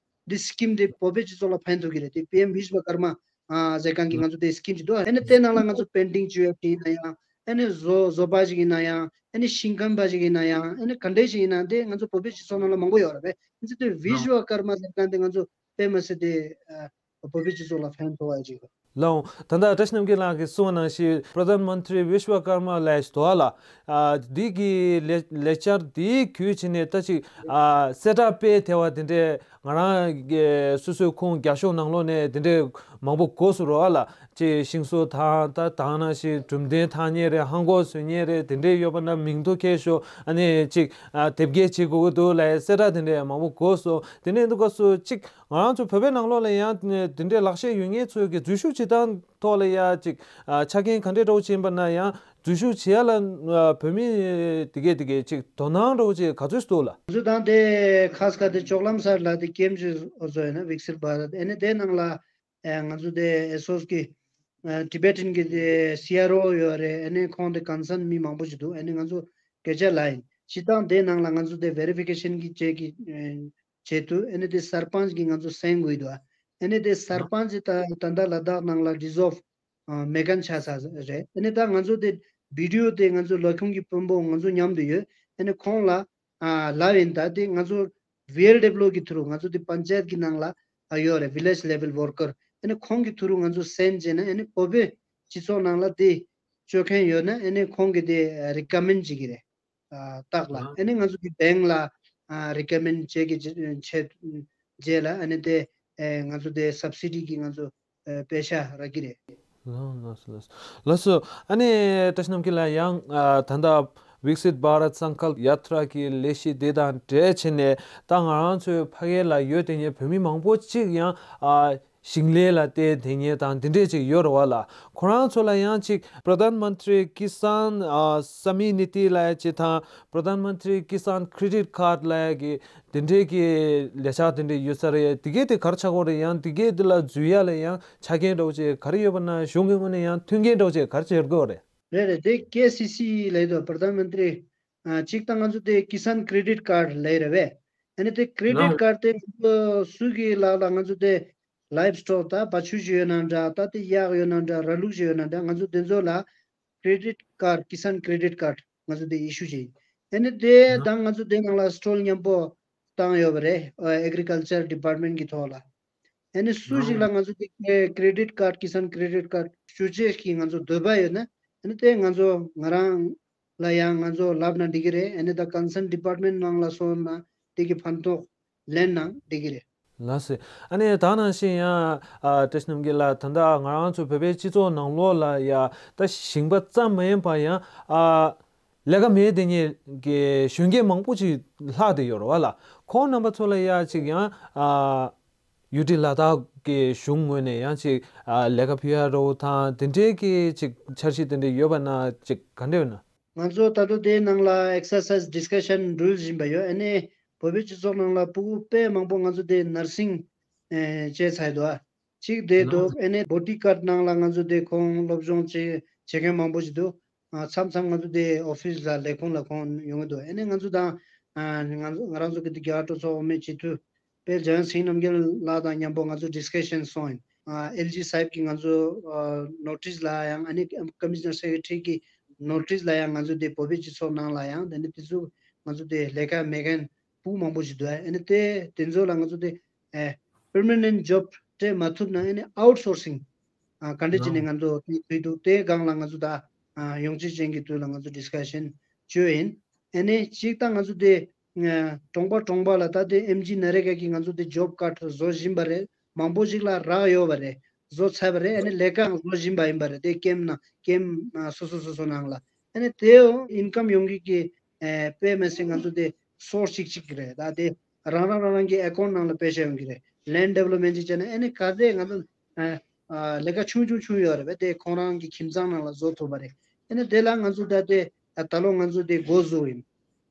འདི་སི་ཀིམ་དེ་བོད་པའི་སྤྱི་ཚོགས་ལ་ཕན་ཐོགས་ཀྱི་རེད། དེ་པི་ཨེམ་བི་ཤྭ་ཀར་མ་ཨ་ཟེར་མཁན་གྱི་ང་ཚོ་དེ་སི་ཀིམ་ཅིག་འདུག་ཨ་ནི་དེ་ནང་ལ་ང་ཚོ་པེན་ཊིང་བཅོས་ཡ་ཅིག་ཡིན་ན་ཡང་། ཨ་ནི་བཟོ་བཟོ་པ་ཅིག་ཡིན་ན་ཡང་། ཨ་ནི་ཤིང་ཁམས་པ་ཅིག་ཡིན་ན་ཡང་། ཨ་ནི་ག་འདྲས་ཞིག་ཡིན་ན་དེ་ང་ཚོ་བོད་པའི་སྤྱི་ཚོགས་ནང་ལ་མང་པོ་ཡོད་རེད་པས། ཨ་ནི་དེ་བི་ཤྭ་ཀར་མ་ཟེར་མཁན་དེ་ང་ཚོ་དཔེ་མི་སྲིད་དེ་ཨ་བོད་པའི་སྤྱི་ཚོགས་ལ་ཕན་ཐོགས་པ་ཅིག་རེད། ལགས་འོང་། ད་ལྟ་བཀྲ་ཤིས་རྣམ་རྒྱལ་ལགས་ཀྱིས་གསུངས་པ་ནང་བཞིན་པྲ་དྷཱན་མན་ཏྲི་བི་ཤྭ་ཀར་མ་ལས་དོ་ཨ་ལ་ཨ་འདི་གི་ལས་ལས་འཆར་འདིའི་བརྒྱུད་བྱས་ནས་ད་ཅིག་ཨ་གསལ་བསྒྲགས་སྤེལ་དེ་བ་དེ་འདྲས་ང་རང་གི་སོ་སོའི་ཁོངས་རྒྱ་ཤོག་ནང་ལོགས་ནས་དེ་འདྲས་ མང་པོ་གོ་སོང་རོ་ཨ་ལ། ཅིག་ཤིང་བཟོ་དང་ད་དང་ནང་བཞིན་གྲུམ་གདན་འཐག་མཁན་རེད། ཧང་གོ་བཟོ་མཁན་རེད། དེ་འདྲས་ཡོད་པ་ན་མིང་ཐོ་ཁྱེར་ཤོག་ཨ་ནི་ཅིག་ཨ་དེབ་སྐྱེལ་བྱེད་དགོས་ཀྱི་འདུག་ལབ་གསལ་བསྒྲགས་དེ་འདྲས་མང་པོ་གོ་སོང་། དེ་ནས་འདུག་ག་སུ་ཅིག་ང་རང་ཚོ་བོད་པའི་ནང་ལོགས་ལ་ཡང་དེ་འདྲའི་ལག་ཤེས་ཡོད་མཁན་ཚོས་ཀྱི་འཛུལ་ཞུགས་བྱེད་སྟངས་ཐོག་ལ་ཡ་ཅིག་ཨ་ཆ་རྐྱེན་ག་འདྲས་འདྲ་བོ་ཅིག་ཡིན་པ་ན་ཡང་འཛུལ་ཞུགས་བྱེད་ཡ་ལ་ཨ་བོད་མི་དེ་གས་དེ་གས་ཅིག་དོ་སྣང་འདྲ་བོ་ཅིག་ག་ཚོད་འདུག་ལ། ང་ཚོ་དང་དེ་ཁ་སྐད་དེ་ལྕོག་ལམ་སར་ལ་དེ་ཀེམ་ཅིག་བཟོ་ཡོད་ན་ཝིག་སིད་བྷ་རད། ཨ་ནི་དེ་ནང་ལ་ཨ་ང་ཚོ་དེ་ཨེ་སོ་སི་གི་ཨ་ཊི་བེ་ཊན་གི་དེ་སི་ཨར་ཨོ་ཡོད་རེད། ཨ་ནི་ཁོང་དེ་ཀོན་སན་མི་མང་པོ་ཞིག་འདུག་ཨ་ནི་ང་ཚོ་སྐད་ཆ་ལ་ཡིན་སྤྱི་བཏང་དེ་ནང་ལ་ང་ཚོ་དེ་ཝེ་རི་ཕི་ཀེ་ཤན་གི་བྱེད་ཀྱི་ཨ་བྱེད་དུས་ཨ་ནི་དེ་སར་པན་ཅི་གི་ང་ཚོ་གསན་དགོས་འདུག་ཨ་ནི་དེ་སར་པན་ཅི་ད་ད་ལྟ་ལ་དྭགས་ནང་ལ་ཌི་སོལབ་ཨ་མེད་མཁན་ཆགས་ཚར་རེད། ཨ་ནི་ད་ང་ཚོ་དེ་བི་ཌི་ཨོ་དེ་ང་ཚོ་ལས་ཁུངས་ཀྱི་དཔོན་པོ་ང་ཚོ་མཉམ་དུ་ཡོད། ཨ་ནི་ཁོང་ལ་ཨ་ལབ་ཡིན། ད་དེ་ང་ཚོ་ཝི་ཨེལ་ཌབ་ལུ་ཨོ་གི་ཐུ་རུ་ང་ཚོ་དེ་པན་ཅ་ཡད་ཀྱི་ནང་ལ་ཨ་ཡོད་རེད། ཝི་ལེཇ་ལེ་ཝལ་ཝོར་ཀར། ཨ་ནི་ཁོང་གི་ཐུ་རུ་ང་ཚོ་གསན་བྱས་ན་ཨ་ནི་བོད་པའི་སྤྱི་ཚོགས་ནང་ལ་དེ་སྤྱོད་མཁན་ཡོད་ན་ཨ་ནི་ཁོང་གི་དེ་རི་ཀ་མེན་ཌ་བྱེད་ཀྱི་རེད། ཨ་རྟགས་ལ། ཨ་ནི་ང་ཚོ་གི་བེང་ལ་ཨ་རི་ཀ་མེན་ཌ་བྱེད་ཀྱི་ཆེད་རྗེས་ལ་ཨ་ནི་དེ་ཨེ་ང་ཚོ་དེ་སབ་སི་ཌི་གི་ང་ཚོ་ཨེ་པེ་ཤ་རག་གི་རེད། ལགས་སོ། ལགས་སོ། ལགས་སོ། ཨ་ནི་བཀྲ་ཤིས་ནམ་མཁའ་ལགས་ཡང་ཨ་ད་ལྟ་ཝིག་སིད་བྷ་རད་སང་ཀལ་ཡ་ཏྲ་གི་ལས་གཞི་དེ་དང་འབྲེལ་བྱས་ནས་ད་ང་རང་ཚོའི་ཕ་གི་ལ་ཡོད་དེ་ཉེ་བོད་མི་མང་པོ་གཅིག་ཡང་ཨ་ཞིང་ལས་ལ་བརྟེན་དེ་ཉེ་དང་དེ་འདྲས་ཅིག་ཡོད་རེད་བ་ལ། ཁོ་རང་ཚོ་ལ་ཡང་ཅིག་པྲ་དྷན་མན་ཏྲི་ཀི་སཱན་ཨ་སྨ་ནི་དྷི་ལབ་ཡ་ཅིག་དང་པྲ་དྷན་མན་ཏྲི་ཀི་སཱན་ཁྲེ་ཌིཊ་ཀར་ཌ་ལབ་ཡ་གི་དེ་འདྲས་ཀྱི་ལས་འཆར་དེ་འདྲས་ཡོད་ས་རེད། དེ་གས་དེ་ག་རེ་ཆགས་ཀྱི་ཡོད་རེད། ཡང་དེ་གས་དེ་ལ་འཛུལ་ཡ་ལ་ཡང་ཆ་རྐྱེན་འདྲ་བོ་ཅིག་ག་རེ་ཡོད་པ་ན་གཞུང་གི་ངོས་ནས་ཡང་མཐུན་རྐྱེན་འདྲ་བོ་ཅིག་ག་རེ་བྱེད་དགོས་རེད། རེད་རེད། དེ་ཀེ་སི་སི་ལབ་དོ་པྲ་དྷན་མན་ཏྲི། ཨ་གཅིག་ད་ང་ཚོ་དེ་ཀི་སཱན་ཁྲེ་ཌིཊ་ཀར་ཌ་ལབ་རེད་བས། ཨ་ནི་དེ་ཁྲེ་ཌིཊ་ཀར་ཌ་དེ་ང་ཚོ་སུ་གི་ལག་ལ་ང་ཚོ་དེ་ལའིབ་སི་ཊོག་ད་བ་ཕྱུགས་ཤིག་ཡོད་ན་འདྲ། ད་དེ་གཡག་ཡོད་ན་འདྲ། ར་ལུག་ཞིག་ཡོད་ན་འདྲ། ང་ཚོ་དེ་ཚོ་ལ་ཁྲེ་ཌིཊ་ཀར་ཌ་ཀི་སཱན་ཁྲེ་ཌིཊ་ཀར་ཌ་ང་ཚོ་དེ་ཨི་ཤུ་བྱེད་ཡིན། ཨ་ནི་དེ་དང་ང་ཚོ་དེ་ནང་ལ་སི་ཊོལ་མཉམ་པོ་བཏང་ཡོད་པ་རེད། ཨེ་གྷི་རི་ཀལ་ཅར་ཌི་པཊ་མེན་ཊ་གི་ཐོག་ལ། ཨ་ནི་སུ་ཞིག་ལ་ང་ཚོ་དེ་ཁྲེ་ཌིཊ་ཀར་ཌ་ཀི་སཱན་ཁྲེ་ཌིཊ་ཀར་ཌ་ཞུ་ཆེད་ཀྱི་ང་ཚོ་འདོད་པ་ཡོད་ན་ཨ་ནི་དེ་ང་ཚོ་ང་རང་ལ་ཡང་ང་ཚོ་ལབ་ན་འགྲིག་གི་རེད། ཨ་ནི་ད་ཀོན་སན་ཌི་པཊ་མེན་ཊ་ནང་ལ་སོང་ན་དེ་གི་ཕན་ཐོགས་ལེན་ན་འགྲིག་གི་རེད། ལགས་སེ། ཨ་ནི་ད་ནང་བཞིན་ཡང་ཨ་བཀྲ་ཤིས་ནམ་རྒྱལ་ལགས། ད་ལྟ་ང་རང་ཚོ་བོད་པའི་སྤྱི་ཚོགས་ནང་ལོགས་ལ་ཡ་ད་ཞིང་པ་ཙམ་མ་ཡིན་པ་ཡང་ཨ་ལས་ཀ་མེད་དེ་ཉེ་གི་གཞོན་སྐྱེས་མང་པོ་ཅིག་ལྷག་བསྡད་ཡོད་རེད་བ་ལ། ཁོང་རྣམ་པ་ཚོ་ལ་ཡ་ཅིག་ཡང་ཨ་ཡུ་ཊི་ལ་དྭགས་ཀྱི་གཞུང་ངོས་ནས་ཡང་ཅིག་ཨ་ལས་ཀ་ཕུལ་ཡ་རོགས་དང་དེ་འདྲའི་གི་ཅིག་འཆར་གཞི་དེ་འདྲ་ཡོད་པ་ན་ཅིག་ག་འདྲ་ཡོད་ན། ང་ཚོ་ད་དུང་དེའི་ནང་ལ་ཨེག་སར་སའིཛ་ཌི་སི་ཀ་ཤན་འགྲུལ་བཞིན་པ་ཡོད། ཨ་ནི་བོད་པའི་སྤྱི་ཚོགས་ནང་ལ་ཕྲུ་གུ་དཔེ་མང་པོ་ང་ཚོ་དེ་ནར་སིང་ཨེ་བྱས་ཚར་འདུག་ཨ། གཅིག་དེ་འདུག་ཨ་ནི་བྷོ་ཊི་ཀཊ་ནང་ལ་ང་ཚོ་དེ་ཁོང་སློབ་སྦྱོང་བྱེད་བྱེད་མཁན་མང་པོ་ཞིག་འདུག་ཨ་མཚམས་མཚམས་ང་ཚོ་དེ་ཨོ་ཕིས་ལ་ལས་ཁུངས་ལ་ཁོང་ཡོང་གི་འདུག་ཨ་ནི་ང་ཚོ་དང་ཨ་ང་ཚོ་ང་རང་ཚོ་གི་དེ་རྒྱ་གར་སྤྲོ་ཚོགས་འོག་མའི་སྤྱི་འཐུས་དཔལ་ལྗོན་སིང་རྣམ་རྒྱལ་ལགས་དང་མཉམ་པོ་ང་ཚོ་ཌི་སི་ཀ་ཤན་སོང་ཡིན། ཨ་ཨེལ་ཇི་སཱ་ཧིབ་ཀྱིས་ང་ཚོ་ཨ་ནོ་ཊིས་ལ་ཡང་ཨ་ནི་ཀོ་མི་ཤ་ནར་སེ་ཀེ་རེ་ཊི་རི་གི་ནོ་ཊིས་ལ་ཡང་ང་ཚོ་དེ་བོད་པའི་སྤྱི་ཚོགས་ནང་ལ་ཡང་དེ་ནི་དེ་ཚོ་ང་ཚོ་དེ་ལས་ཀ་མེད་མཁན་ཕྲུ་གུ་མང་པོ་ཞིག་འདུག་ཨ་ནི་དེ་དེ་ཚོ་ལ་ང་ཚོ་དེ་ཨ་པར་མ་ནེན་ཊི་ཇོབ་སྤྲད་མ་ཐུབ་ན་ཨ་ནི་ཨའུཊ་སོར་སིང་ཨ་ག་འདྲ་བྱས་ནས་ང་ཚོ་དེ་ཕུལ་འདུག་དེའི་སྒང་ལ་ང་ཚོ་ད་ཨ་ཡོངས་ཁྱབ་ཅན་གྱི་དུས་ལ་ང་ཚོ་ཌི་སི་ཀ་ཤན་བྱོས་ཡིན། ཨ་ནི་གཅིག་ད་ང་ཚོ་དེ་ཨ་གྲོང་པ་གྲོང་པ་ལ་ད་དེ་ཨེམ་ཇི་ན་རེ་ག་གིས་ང་ཚོ་དེ་ཇོབ་ཀཱརཌ་བཟོ་བཞིན་པ་རེད། མང་པོ་ཞིག་ལ་རག་ཡོད་པ་རེད། བཟོ་ཚར་བ་རེད། ཨ་ནི་ལས་ཀ་བཟོ་བཞིན་པ་ཡིན་པ་རེད། དེ་ཀེམ་ནང་ཀེམ་ཨ་སོ་སོ་སོ་སོ་ནང་ལ་ཨ་ནི་དེ་ཨིན་ཀམ་ཡོང་གི་གི་ཨ་དཔེ་མི་སྲིད་ང་ཚོ་དེ་སོར་གཅིག་གཅིག་རེད། ད་དེ་རང་རང་རང་རང་གི་ཨེ་ཀའུནཊ་ནང་ལ་པེ་ཤ་ཡོང་གི་རེད། ལེནཌ་ཌི་ཝེ་ལོབ་མེནཊ་ཅིག་བྱས་ན་ཨ་ནི་ག་ཚད་ང་ཚོ་ཨ་ཨ་ལས་ཀ་ཆུང་ཆུང་ཆུང་ཡོད་རེད་པས། དེ་ཁོང་རང་གི་ཁྱིམ་ཚང་ནང་ལ་བཟོ་ཐུབ་པ་རེད། ཨ་ནི་དེ་ལ་ང་ཚོ་ད་དེ་ཨ་ད་ལོ་ང་ཚོ་དེ་འགོ་བཟོ་ཡིན།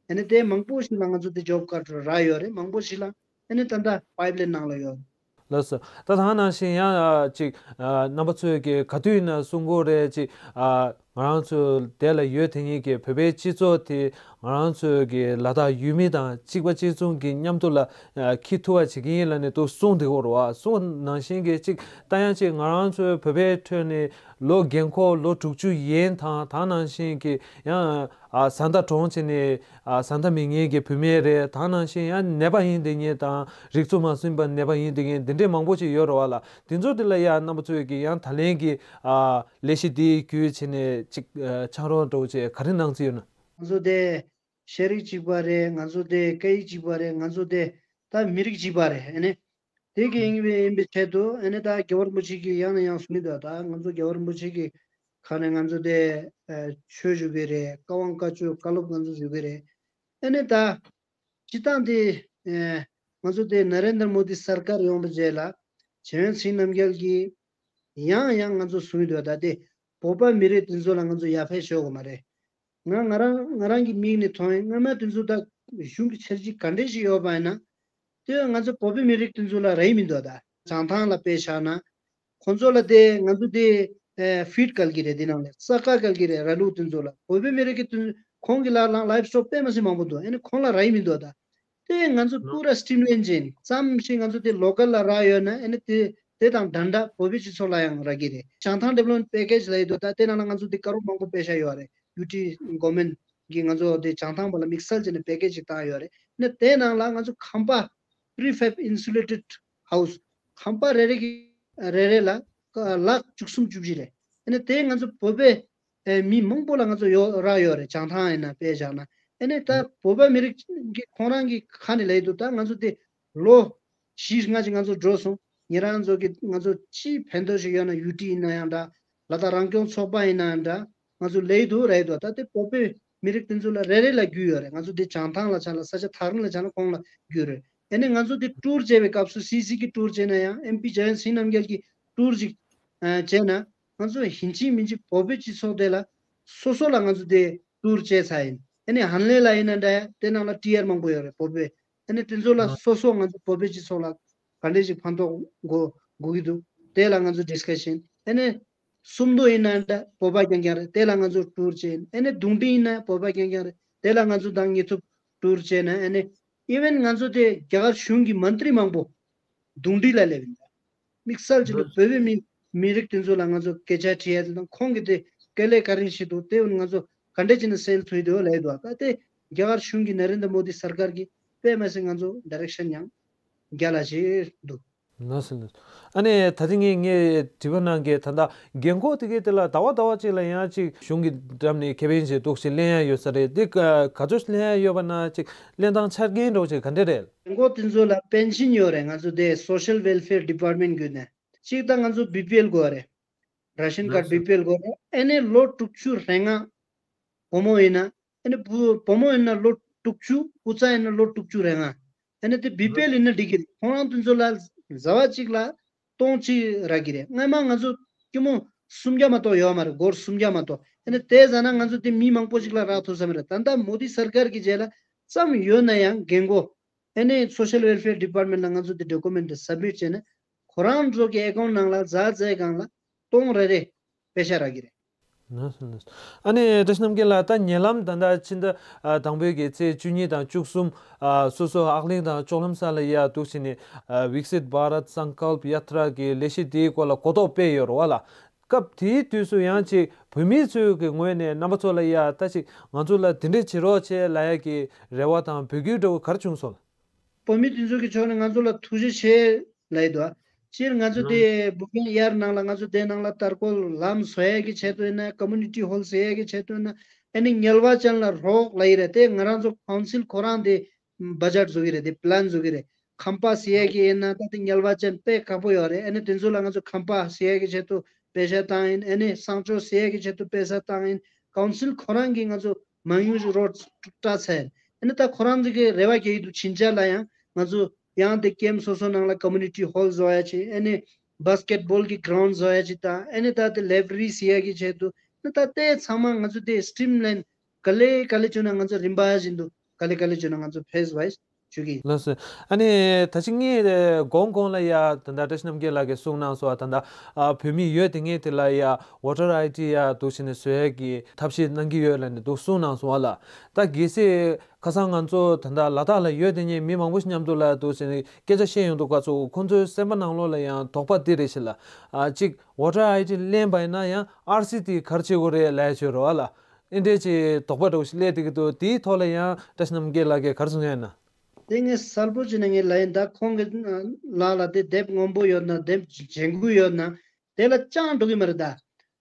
ཨ་ནི་དེ་མང་པོ་ཞིག་ལ་ང་ཚོ་དེ་ཇོབ་ཀཱརཌ་རག་ཡོད་རེད། མང་པོ་ཞིག་ལ་ཨ་ནི་ད་ལྟ་པའིབ་ལེན་ནང་ལ་ཡོད། ལགས་སོ། ད་ད་ནང་བཞིན་ཡང་ཨ་ཅིག་ཨ་རྣམ་པ་ཚོས་ཀྱི་ག་དུས་ཡིན་ན་གསུང་གི་རེད། ཅིག་ཨ་ང་རང་ཚོ་དེ་ལ་ཡོད་དེ་ཉིད་ཀྱི་བོད་པའི་སྤྱི་ཚོགས་དེ་ང་རང་ཚོའི་གི་ལ་དྭགས་ཡུལ་མི་དང་གཅིག་པ་གཅིག་མཚུངས་ཀྱི་མཉམ་དུ་ལ་ཨ་འཁྱེར་ཐུབ་པ་བྱེད་ཀྱི་ཡིན་ལབ་ནས་འདུག་གསུངས་བསྡད་ཡོད་རེད་བ། གསུངས་ནང་བཞིན་གྱི་ཅིག་ད་ཡང་ཅིག་ང་རང་ཚོའི་བོད་པའི་ཁྲོད་ནས་ལོ་རྒན་འཁོགས་ལོ་དྲུག་ཅུ་ཡན་དང་ད་ནང་བཞིན་གྱི་ཡང་ཨ་བཟའ་ཟླ་གྲོངས་བྱས་ནས་ཨ་བཟའ་ཟླ་མེད་མཁན་གྱི་བུད་མེད་རེད། ད་ནང་བཞིན་ཡང་ནད་པ་ཡིན་བསྡད་མཁན་དང་རིག་འཛུགས་མ་ཟིན་པ་ནད་པ་ཡིན་བསྡད་མཁན་འདི་འདྲས་མང་པོ་ཅིག་ཡོད་རེད་བ་ལ། དེ་ཚོ་དེ་ལ་ཡང་རྣམ་པ་ཚོས་ཀྱི་ཡང་ད་ལན་གྱི་ཨ་ལས་གཞི་འདི་བརྒྱུད་བྱས་ནས་ཅིག་ཨ་ཕྱག་རོགས་འདྲ་བོ་ཅིག་ག་རེ་གནང་རྩིས་ཡོད་ན། ང་ཚོ་དེ་ཤེས་རིག་གཅིག་པ་རེད། ང་ཚོ་དེ་སྐད་ཡིག་གཅིག་པ་རེད། ང་ཚོ་དེ་ད་མི་རིགས་གཅིག་པ་རེད། ཨ་ནི་ དེ་གི་ཡིན་པའི་ཡིན་པའི་ཆེད་དུ་ཨ་ནི་ད་རྒྱལ་བ་རིན་པོ་ཆེ་གིས་ཡང་ནས་ཡང་གསུང་གི་འདུག་ད་ང་ཚོ་རྒྱལ་བ་རིན་པོ་ཆེ་གི་ཁ་ནས་ང་ཚོ་དེ་ཨ་ཆོས་ཞུ་གི་རེད། བཀའ་དབང་བཀའ་ཆོས་བཀའ་སློབ་ང་ཚོ་ཞུ་གི་རེད། ཨ་ནི་ད་སྤྱི་བཏང་དེ་ཨ་ང་ཚོ་དེ་ན་རེན་དར་མོ་དི་སར་ཀར་ཡོང་བའི་རྗེས་ལ་ཆེ་བན་སིང་རྣམ་རྒྱལ་གྱིས་ཡང་ཡང་ང་ཚོ་གསུང་གི་འདུག་ད་དེ་བོད་པ་མི་རིགས་དེ་ཚོ་ལ་ང་ཚོ་ཡར་ཕེབས་ཤོག་གི་མ་རེད། ང་ང་རང་ང་རང་གི་མིག་ནས་མཐོང་ཡིན། སྔ་མ་དེ་ཚོ་ད་གཞུང་གི་འཆར་གཞི་ག་འདྲས་ཞིག་ཡོད་པ་ཡིན་ན། དེ་ང་ཚོ་བོད་པའི་མི་རིགས་དེ་ཚོ་ལ་རེད་མི་འདུག་ད་བྱང་ཐང་ལ་དཔེ་བཞག་ན། ཁོང་ཚོ་ལ་དེ་ང་ཚོ་དེ་ཨེ་ཕིཌ་བཀལ་གི་རེད། དེ་ནང་ལ་ས་ཀ་བཀལ་གི་རེད། ར་ལུག་དེ་ཚོ་ལ་བོད་པའི་མི་རིགས་ཀྱི་དེ་ཁོང་གི་ལ་ལ་ལའིབ་སྟོག་དཔེ་མ་སྲིད་མང་པོ་འདུག་ཨ་ནི་ཁོང་ལ་རག་གི་མི་འདུག་ད་དེ་ང་ཚོ་ནོ། པུ་ར་སི་ཊིམ་ལེན་ཅན་ཙམ་ཞིག་ང་ཚོ་དེ་ལོ་ཀལ་ལ་རག་ཡོད་ན་ཨ་ནི་དེ་དེ་དང་འདྲ་འདྲ་བོད་པའི་སྤྱི་ཚོགས་ལ་ཡང་རག་གི་རེད། བྱང་ཐང་ཌི་ཝེ་ལོབ་མེན་ཊི་པེ་ཀེ་ཇི་ལབ་ཡོད་འདུག་ད་དེ་ནང་ལ་ང་ཚོ་དེ་དཀའ་རུ་མང་པོ་སྤེལ་བཞག་ཡོད་རེད། ཡུ་ཊི་གོ་མེན་ཊི་གིས་ང་ཚོ་དེ་བྱང་ཐང་པ་ལ་དམིགས་བསལ་བྱས་ནས་པེ་ཀེ་ཇི་ཞིག་བཏང་ཡོད་རེད། ཨ་ནི་དེ་ནང་ལ་ང་ཚོ་ཁང་པ་པི་རི་ཕེབ་ཨིན་སུ་ལེ་ཊེཌ་ཧའུ་སི་ཁང་པ་རེ་རེ་གི་རེ་རེ་ལ་ལག་བཅུ་གསུམ་བཅུ་བཞི་རེད། ཨ་ནི་དེ་ང་ཚོ་བོད་པའི་ཨེ་མི་མང་པོ་ལ་ང་ཚོ་ཡོད་རག་ཡོད་རེད། བྱང་ཐང་ཡིན་ན་དཔེ་བཞག་ན། ཨ་ནི་ད་བོད་པ་མི་རིགས་ཀྱི་ཁོང་རང་གི་ཁ་ནས་ལབ་ཡོད་འདུག་ད་ང་ཚོ་དེ་ལོ་བཞི་ལྔ་ཅིག་ང་ཚོ་འགྲོ་སོང་། ཉེ་རང་ཚོ་གི་ང་ཚོ་ཅི་ཕན་ཐོགས་ཤིག་ཡོད་ན་ཡུ་ཊི་ཡིན་ན་ཡང་འདྲ། ལ་དྭགས་རང་སྐྱོང་ཚོགས་པ་ཡིན་ན་ཡང་འདྲ། ང་ཚོ་ལབ་ཡོད་འདུག་རེད་འདུག་ད་དེ་བོད་པའི་མི་རིགས་དེ་ཚོ་ལ་རེ་རེ་ལ་རྒྱུས་ཡོད་རེད། ང་ཚོ་དེ་བྱང་ཐང་ལ་ཆ་ལ་ས་ཆ་ཐག་རིང་ལ་ཆ་ལ་ཁོང་ལ་རྒྱུས་རེད། ཨ་ནི་ང་ཚོ་དེ་ཊུར་བྱས་པའི་སྐབས་སུ་སི་སི་གི་ཊུར་བྱས་ན་ཡང་ཨེམ་པི་ཇ་ཡན་སིང་རྣམ་རྒྱལ་གྱི་ཊུར་ཅིག་ཨ་བྱས་ན་ང་ཚོ་ཡིན་གཅིག་མིན་གཅིག་བོད་པའི་སྤྱི་ཚོགས་དེ་ལ་སོ་སོ་ལ་ང་ཚོ་དེ་ཊུར་བྱས་ཚར་ཡིན། ཨ་ནི་ཧན་ལེ་ལ་ཡིན་ན་འདྲ་ཡ་དེ་ནང་ལ་ཊི་ཨར་མང་པོ་ཡོད་རེད་བོད་པའི། ཨ་ནི་དེ་ཚོ་ལ་སོ་སོ་ང་ཚོ་བོད་པའི་སྤྱི་ཚོགས་ལ་ག་འདྲས་ཞིག་ཕན་ཐོགས་དགོས་དགོས་ཀྱི་འདུག་དེ་ལ་ང་ཚོ་ཌི་སི་ཀ་ཤན། ཨ་ནི་སུམ་མདོ་ཡིན་ན་འདྲ་བོད་པ་རྐྱང་རྐྱང་རེད། དེ་ལ་ང་ཚོ་ཊུར་བྱས། ཨ་ནི་གདུང་འདྲེ་ཡིན་ན་བོད་པ་རྐྱང་རྐྱང་རེད། དེ་ལ་ང་ཚོ་དང་ངེད་ཚོ་ཊུར་བྱས་ན། ཨ་ནི་ཨི་ཝན་ང་ཚོ་དེ་རྒྱ་གར་གཞུང་གི་མན་ཏྲི་མང་པོ་གདུང་འདྲེ་ལ་སླེབས་ཡིན། དམིགས་བསལ་གྱི་འདུག་བོད་པའི་མི་མི་རིགས་དེ་ཚོ་ལ་ང་ཚོ་སྐད་ཆ་དྲིས་ཡ་དེ་དང་ཁོང་གིས་དེ་དཀའ་ལས་ག་རེ་བྱེད་འདུག་དེ་ང་ཚོ་ག་འདྲས་བྱས་ནས་སེལ་ཐུབ་ཡོད་ལབ་འདུག་ད་དེ་རྒྱ་གར་གཞུང་གི་ན་རེན་དྲ་མོ་དི་སར་ཀར་གྱིས་དཔེ་མ་སྲིད་ང་ཚོ་ཌི་རེག་ཤན་ཡང་རྒྱ་ལ་བྱེད་འདུག་ལགས་སོ་ལགས་སོ། ཨ་ནི་ད་ཐེངས་ངས་ངས་དྲི་བ་གནང་གི་ད་ལྟ་རྒན་འཁོགས་དེ་གའི་དེ་ལ་ཟླ་བ་ཟླ་བ་གཅིག་ལ་ཡང་གཅིག་གཞུང་གི་འགྲམ་ནས་ཁེ་ཕན་ཞིག་འདུག་ཞིག་ལེན་ཡ་ཡོད་ས་རེད། དེ་ག་ག་ཚོད་ལེན་ཡ་ཡོད་པ་ན་གཅིག་ལེན་སྟངས་ཆ་རྐྱེན་འདྲ་བོ་ཅིག་ག་འདྲ་རེད། རྒན་འཁོགས་དེ་ཚོ་ལ་པེན་ཤིན་ཡོད་རེད། ང་ཚོ་དེ་སོ་ཤལ་ཝེལ་ཕེར་ཌི་པཱར་མེན་ཊ་བརྒྱུད་ནས་གཅིག་ད་ང་ཚོ་བི་པི་ཨེལ་དགོས་རེད། ར་ཤན་ཀར་ལགས་སོ། བི་པི་ཨེལ་དགོས་རེད། ཨ་ནི་ལོ་དྲུག་ཅུ་རེ་ལྔ། བུ་མོ་ཡིན་ན། ཨ་ནི་བུ་བུ་མོ་ཡིན་ན་ལོ་དྲུག་ཅུ། སྐུ་ཚ་ཡིན་ན་ལོ་དྲུག་ཅུ་རེ་ལྔ། ཨ་ནི་དེ་བི་པི་ཨེལ་ཡིན་ན་འགྲིག་གི་རེད། ཁོང་རང་དེ་ཚོ་ལ་ཟླ་བ་གཅིག་ལ་སྟོང་གཅིག་རག་གི་རེད། སྔ་མ་ང་ཚོ་སྐྱི་མོ་སུམ་བརྒྱ་མ་གཏོགས་ཡོད་མ་རེད། སྒོར་སུམ་བརྒྱ་མ་གཏོགས། ཨ་ནི་དེ་ཟ་ན་ང་ཚོ་དེ་མི་མང་པོ་ཞིག་ལ་རག་ཐུབ་ས་མ་རེད། ད་ལྟ་མོ་དི་སར་ཀར་གྱི་རྗེས་ལ་ཙམ་ཡོད་ན་ཡང་རྒན་འཁོགས། ཨ་ནི་སོ་ཤལ་ཝེལ་ཕེར་ཌི་པཱར་མེན་ཊ་ལ་ང་ཚོ་དེ་ཌོ་ཀུ་མེན་ཊ་སབ་མིཊ་བྱས་ན་ཁོ་རང་ཚོ་གི་ཨེ་ཀའུན་ཊ་ནང་ལ་ཟ་ཟས་གང་ལ་སྟོང་རེ་རེ་པེ་ཤ་རག་གི་རེད། ལགས་སོ་ལགས་སོ། ཨ་ནི་བཀྲ་ཤིས་རྣམ་རྒྱལ་ལགས། ད་ཉེ་ལམ་ད་ལྟ་ཕྱི་ཟླ་ཨ་དང་པོའི་གི་ཚེས་བཅུ་གཉིས་དང་བཅུ་གསུམ་ཨ་སོ་སོ་ཨག་གླིང་དང་ལྕོག་ལམ་ས་ལ་ཡ་འདུག་བྱས་ནས་ཨ་Viksit Bharat Sankalp Yatra གི་ལས་གཞི་དེའི་སྐོར་ལ་གོ་རྟོགས་སྤེལ་ཡོད་རེད་བ་ལགས། སྐབས་དེའི་དུས་སུ་ཡང་ཅིག་བོད་མི་ཚོའི་གི་ངོས་ནས་རྣམ་པ་ཚོ་ལ་ཡ་ད་ཅིག་ང་ཚོ་ལ་དེ་འདྲས་བྱེད་རོགས་བྱེད་ལབ་ཡ་གི་རེ་བ་དང་འབོད་སྐུལ་འདྲ་བོ་ག་རེ་བྱུང་སོང་ལགས། བོད་མི་དེ་ཚོ་གི་ཕྱོགས་ནས་ང་ཚོ་ལ་ཐུགས་རྗེ་ཆེ་ལབ་ཡོད་འདུག་སྤྱིར་ང་ཚོ་དེ་བུ་གན་ཡར་ནང་ལ་ང་ཚོ་དེ་ནང་ལ་ལྟ་སྐོར་ལམ་བཟོ་ཡ་གི་ཆེད་དུ་ཡིན་ན། ཀོ་མུ་ནི་ཊི་ཧོལ་བཟོ་ཡ་གི་ཆེད་དུ་ཡིན་ན། ཨ་ནི་དམྱལ་བ་ཅན་ལ་རོགས་ལབ་ཡི་རེད། དེ་ང་རང་ཚོ་ཀའུན་སིལ་ཁོ་རང་དེ་བ་ཇེཊ་བཟོ་གི་རེད། དེ་པི་ལན་བཟོ་གི་རེད། ཁང་པ་བཟོ་ཡ་གི་ཡིན་ན་ད་དེ་དམྱལ་བ་ཅན་དཔེ་ཁག་པོ་ཡོད་རེད། ཨ་ནི་དེ་ཚོ་ལ་ང་ཚོ་ཁང་པ་བཟོ་ཡ་གི་ཆེད་དུ་པེ་ཤ་བཏང་ཡིན། ཨ་ནི་གསང་སྤྱོད་བཟོ་ཡ་གི་ཆེད་དུ་པེ་ཤ་བཏང་ཡིན། ཀའུན་སིལ་ཁོ་རང་གིས་ང་ཚོ་མ་དངུལ་རོགས་སྤྲད་ཚར་ཡིན། ཨ་ནི་ད་ཁོ་རང་ཚོ་གི་རེ་བ་རྒྱག་གི་འདུག་ཕྱིན་ཆད་ལ་ཡང་ང་ཚོ་ཡང་དེ་ཀེམ་སོ་སོ་ནང་ལ་ཀོ་མུ་ནི་ཊི་ཧོལ་བཟོ་ཡ་ཅིག་ཨ་ནི་བྷ་སི་ཀེཊ་བྷོལ་གི་གྷི་རའུན་ཌ་བཟོ་ཡ་ཅིག་དང་། ཨ་ནི་ད་དེ་ལའི་བྷ་རེ་རི་བཟོ་ཡ་གི་ཆེད་དུ། ཨ་ནི་ད་དེ་ཚང་མ་ང་ཚོ་དེ་སི་ཊིམ་ལའིན་ག་ལེ་ག་ལེ་བྱུང་ན་ང་ཚོ་རིམ་པ་བཞིན་དུ་ག་ལེ་ག་ལེ་བྱུང་ན་ང་ཚོ་ཕེ་སི་ཝའི་སི་བྱེད་ཀྱི་ཡིན། ལགས་སོ། ཨ་ནི་ད་ཅི་ངས་གོང་གོང་ལ་ཡ་ད་ལྟ་བཀྲ་ཤིས་རྣམ་རྒྱལ་ལགས་ཀྱིས་གསུངས་གནང་སོང་། ད་ལྟ་ཨ་བོད་མི་ཡོད་དེ་ངས་དེ་ལ་ཡ་ཝོ་ཊར་ཨའི་ཌི་ཡ་འདུག་བྱས་ནས་བཟོ་ཡས་ཀྱི་ཐབས་ཤེས་གནང་གི་ཡོད་ལབ་ནས་འདུག་གསུངས་གནང་སོང་བ་ལགས། ད་གལ་སྲིད་ཁ་སང་ང་ཚོ་ད་ལྟ་ལ་དྭགས་ལ་ཡོད་དེ་ངས་མི་མང་པོ་ཞིག་མཉམ་དུ་ལ་འདུག་བྱས་ནས་སྐད་ཆ་བཤད་ཡོང་དུས་སྐབས་སུ་ཁོང་ཚོའི་སེམས་པ་ནང་ལོགས་ལ་ཡང་དོགས་པ་འདི་རེད་ཤག་ལགས། ཨ་གཅིག་ཝོ་ཊར་ཨའི་ཌི་ལེན་པ་ཡིན་ན་ཡང་ཨར་སི་དེ་ག་རེ་བྱེད་དགོས་རེད་ལབ་ཡ་བྱོས་རོགས་ཨ་ལགས། ཨེ་འདྲས་ཀྱི་དོགས་པ་འདྲ་བོ་ཞིག་སླེབས་བསྡད་ཀྱི་འདུག་དེའི་ཐོག་ལ་ཡང་བཀྲ་ཤིས་རྣམ་རྒྱལ་ལགས་ཀྱིས་ག་རེ་གསུང་ཡ་ཡིན་ན། དེ་ངས་གསལ་པོ་བྱས་ནས་ངས་ལབ་ཡིན། ད་ཁོང་གི་ལག་ལ་དེ་དེབ་སྔོན་པོ་ཡོད་ན་དེབ་རྗེས་འགོ་ཡོད་ན་དེ་ལ་བཅངས་འགྲོ་གི་མ་རེད། ད་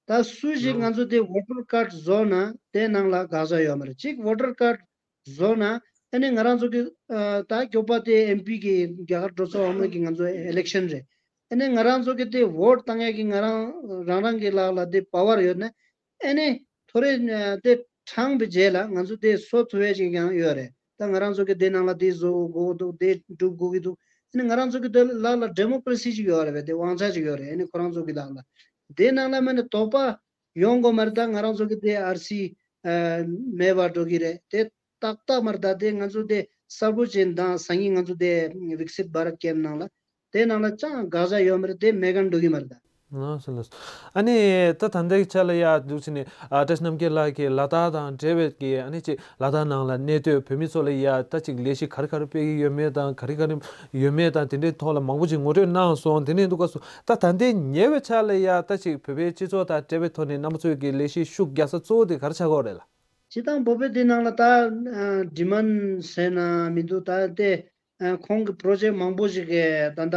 ད་སུ་ཞིག་ང་ཚོ་དེ་ཝོ་ཊར་ཀཱཌ་བཟོ་ན་དེ་ནང་ལ་དགག་བྱ་ཡོད་མ་རེད། གཅིག་ཝོ་ཊར་ཀཱཌ་བཟོ་ན་ ཨ་ནི་ང་རང་ཚོ་གི་ཨ་ད་མགྱོགས་པ་དེ་ཨེམ་པི་གི་རྒྱ་གར་གྲོས་ཚོགས་འོག་མ་གི་ང་ཚོ་ཨི་ལེག་ཤན་རེད། ཨ་ནི་ང་རང་ཚོ་གི་དེ་ཝོ་ཊི་བཏང་ཡ་གི་ང་རང་རང་རང་གི་ལག་ལ་དེ་པ་ཝར་ཡོད་ན། ཨ་ནི་ཐོ་རེ་ཨ་དེ་དྲངས་པའི་རྗེས་ལ་ང་ཚོ་དེ་བཟོ་ཐུབ་ཡ་ཅིག་ཀྱང་ཡོད་རེད། ད་ང་རང་ཚོ་གི་དེ་ནང་ལ་དེ་བཟོ་དགོས་འདུག་དེ་སྒྲུབ་དགོས་ཀྱི་འདུག་ཨ་ནི་ང་རང་ཚོ་གི་དེ་ལག་ལ་ཌེ་མོ་ཀྲེ་སི་ཅིག་ཡོད་རེད་པས། དེ་དབང་ཆ་ཅིག་ཡོད་རེད། ཨ་ནི་ཁོ་རང་ཚོ་གི་ལག་ལ་དེ་ནང་ལ་མ་ནི་དོགས་པ་ཡོང་དགོས་མ་རེད། ད་ང་རང་ཚོ་གི་དེ་ཨར་སི་ཨ་མེད་པར་འགྲོ་གི་རེད། དེ་ཏག་ཏག་མ་རེད། ད་དེ་ང་ཚོ་དེ་གསལ་པོ་ཅན་དང་སང་ཉིན་ང་ཚོ་དེ་བིག་སིད་བྷ་རད་ཀེམ་ནང་ལ་དེ་ནང་ལ་ཅང་དགག་བྱ་ཡོད་མ་རེད། དེ་མེད་མཁན་འགྲོ་གི་མ་རེད་ད། ལགས་སོ་ལགས་སོ། ཨ་ནི་ད་ད་ལྟའི་ཆ་ལ་ཡ་འདུག་ཕྱིན་ནས་ཨ་བཀྲ་ཤིས་རྣམ་རྒྱལ་ལགས་ཀྱིས་ལ་དྭགས་དང་འབྲེལ་བའི་གི་ཨ་ནི་ཅིག་ལ་དྭགས་ནང་ལ་གནས་སྡོད་བོད་མི་ཚོ་ལ་ཡ་ད་ཅིག་ལས་གཞི་ག་རེ་ག་རེ་སྤེལ་གྱི་ཡོད་མེད་དང་ག་རེ་ག་རེ་ཡོད་མེད་དང་དེ་འདྲའི་ཐོག་ལ་མང་པོ་ཅིག་ངོ་སྤྲོད་གནང་སོང་། དེ་ནས་འདུག་ག་སོ་ད་ད་ལྟའི་ཉེ་བའི་ཆ་ལ་ཡ་ད་ཅིག་བོད་པའི་སྤྱི་ཚོགས་དང་འབྲེལ་བའི་ཐོག་ནས་རྣམ་པ་ཚོའི་གི་ལས་གཞི་ཤུགས་རྒྱག་ས་གཙོ་བོ་དེ་ག་རེ་ཆགས་ཀྱི་ཡོད་རེད་ལགས། སྤྱིར་བཏང་བོད་པའི་དེ་ནང་ལ་ད་ཨ་ཌི་མན་ཌི་ཟེར་ན་མི་འདུག་ད་དེ་ཨ་ཁོང་གི་པྲོ་ཇེག་མང་པོ་ཞིག་གི་ད་ལྟ་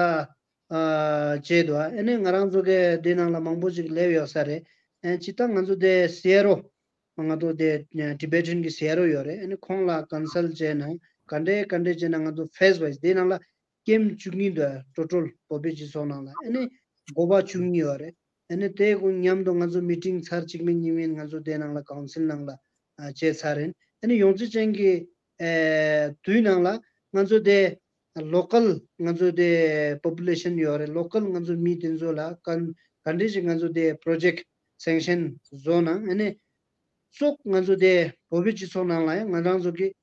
ཨ་བྱས་འདུག་ཨ་ནི་ང་རང་ཚོ་གི་དེ་ནང་ལ་མང་པོ་ཞིག་སླེབས་ཡོད་ས་རེད། ཨ་སྤྱིར་བཏང་ང་ཚོ་དེ་སི་ཨར་ཨོ་ང་ཚོ་དེ་ཊི་བེ་ཊན་གི་སི་ཨར་ཨོ་ཡོད་རེད། ཨ་ནི་ཁོང་ལ་ཀོན་སལ་བྱས་ན་ག་འདྲས་ག་འདྲས་བྱས་ན་ང་ཚོ་ཕེ་སི་ཝའི་སི་དེ་ནང་ལ་ཀེམ་བཅུ་གཉིས་འདུག་ཊོ་ཊལ་བོད་པའི་སྤྱི་ཚོགས་ནང་ལ་ཨ་ནི་དགོན་པ་བཅུ་གཉིས་ཡོད་རེད། ཨ་ནི་དེ་ཀུན་མཉམ་དུ་ང་ཚོ་མི་ཊིང་ཚར་གཅིག་མིན་གཉིས་མིན་ང་ཚོ་དེ་ནང་ལ་ཀའུན་སིལ་ནང་ལ་ཨ་བྱས་ཚར་ཡིན། ཨ་ནི་ཡོངས་རྫོགས་ཅན་གྱི་ཨ་དུས་ནང་ལ་ང་ཚོ་དེ་ལོ་ཀལ་ང་ཚོ་དེ་པོ་པུ་ལེ་ཤན་ཡོད་རེད། ལོ་ཀལ་ང་ཚོ་མི་དེ་ཚོ་ལ་ག་ག་འདྲས་ཞིག་ང་ཚོ་དེ་པྲོ་ཇེག་སེང་ཤན་བཟོ་ན་ཨ་ནི་ཙོག་ང་ཚོ་དེ་བོད་པའི་སྤྱི་ཚོགས་ནང་ལ་ཡང་ང་རང་ཚོ་གི་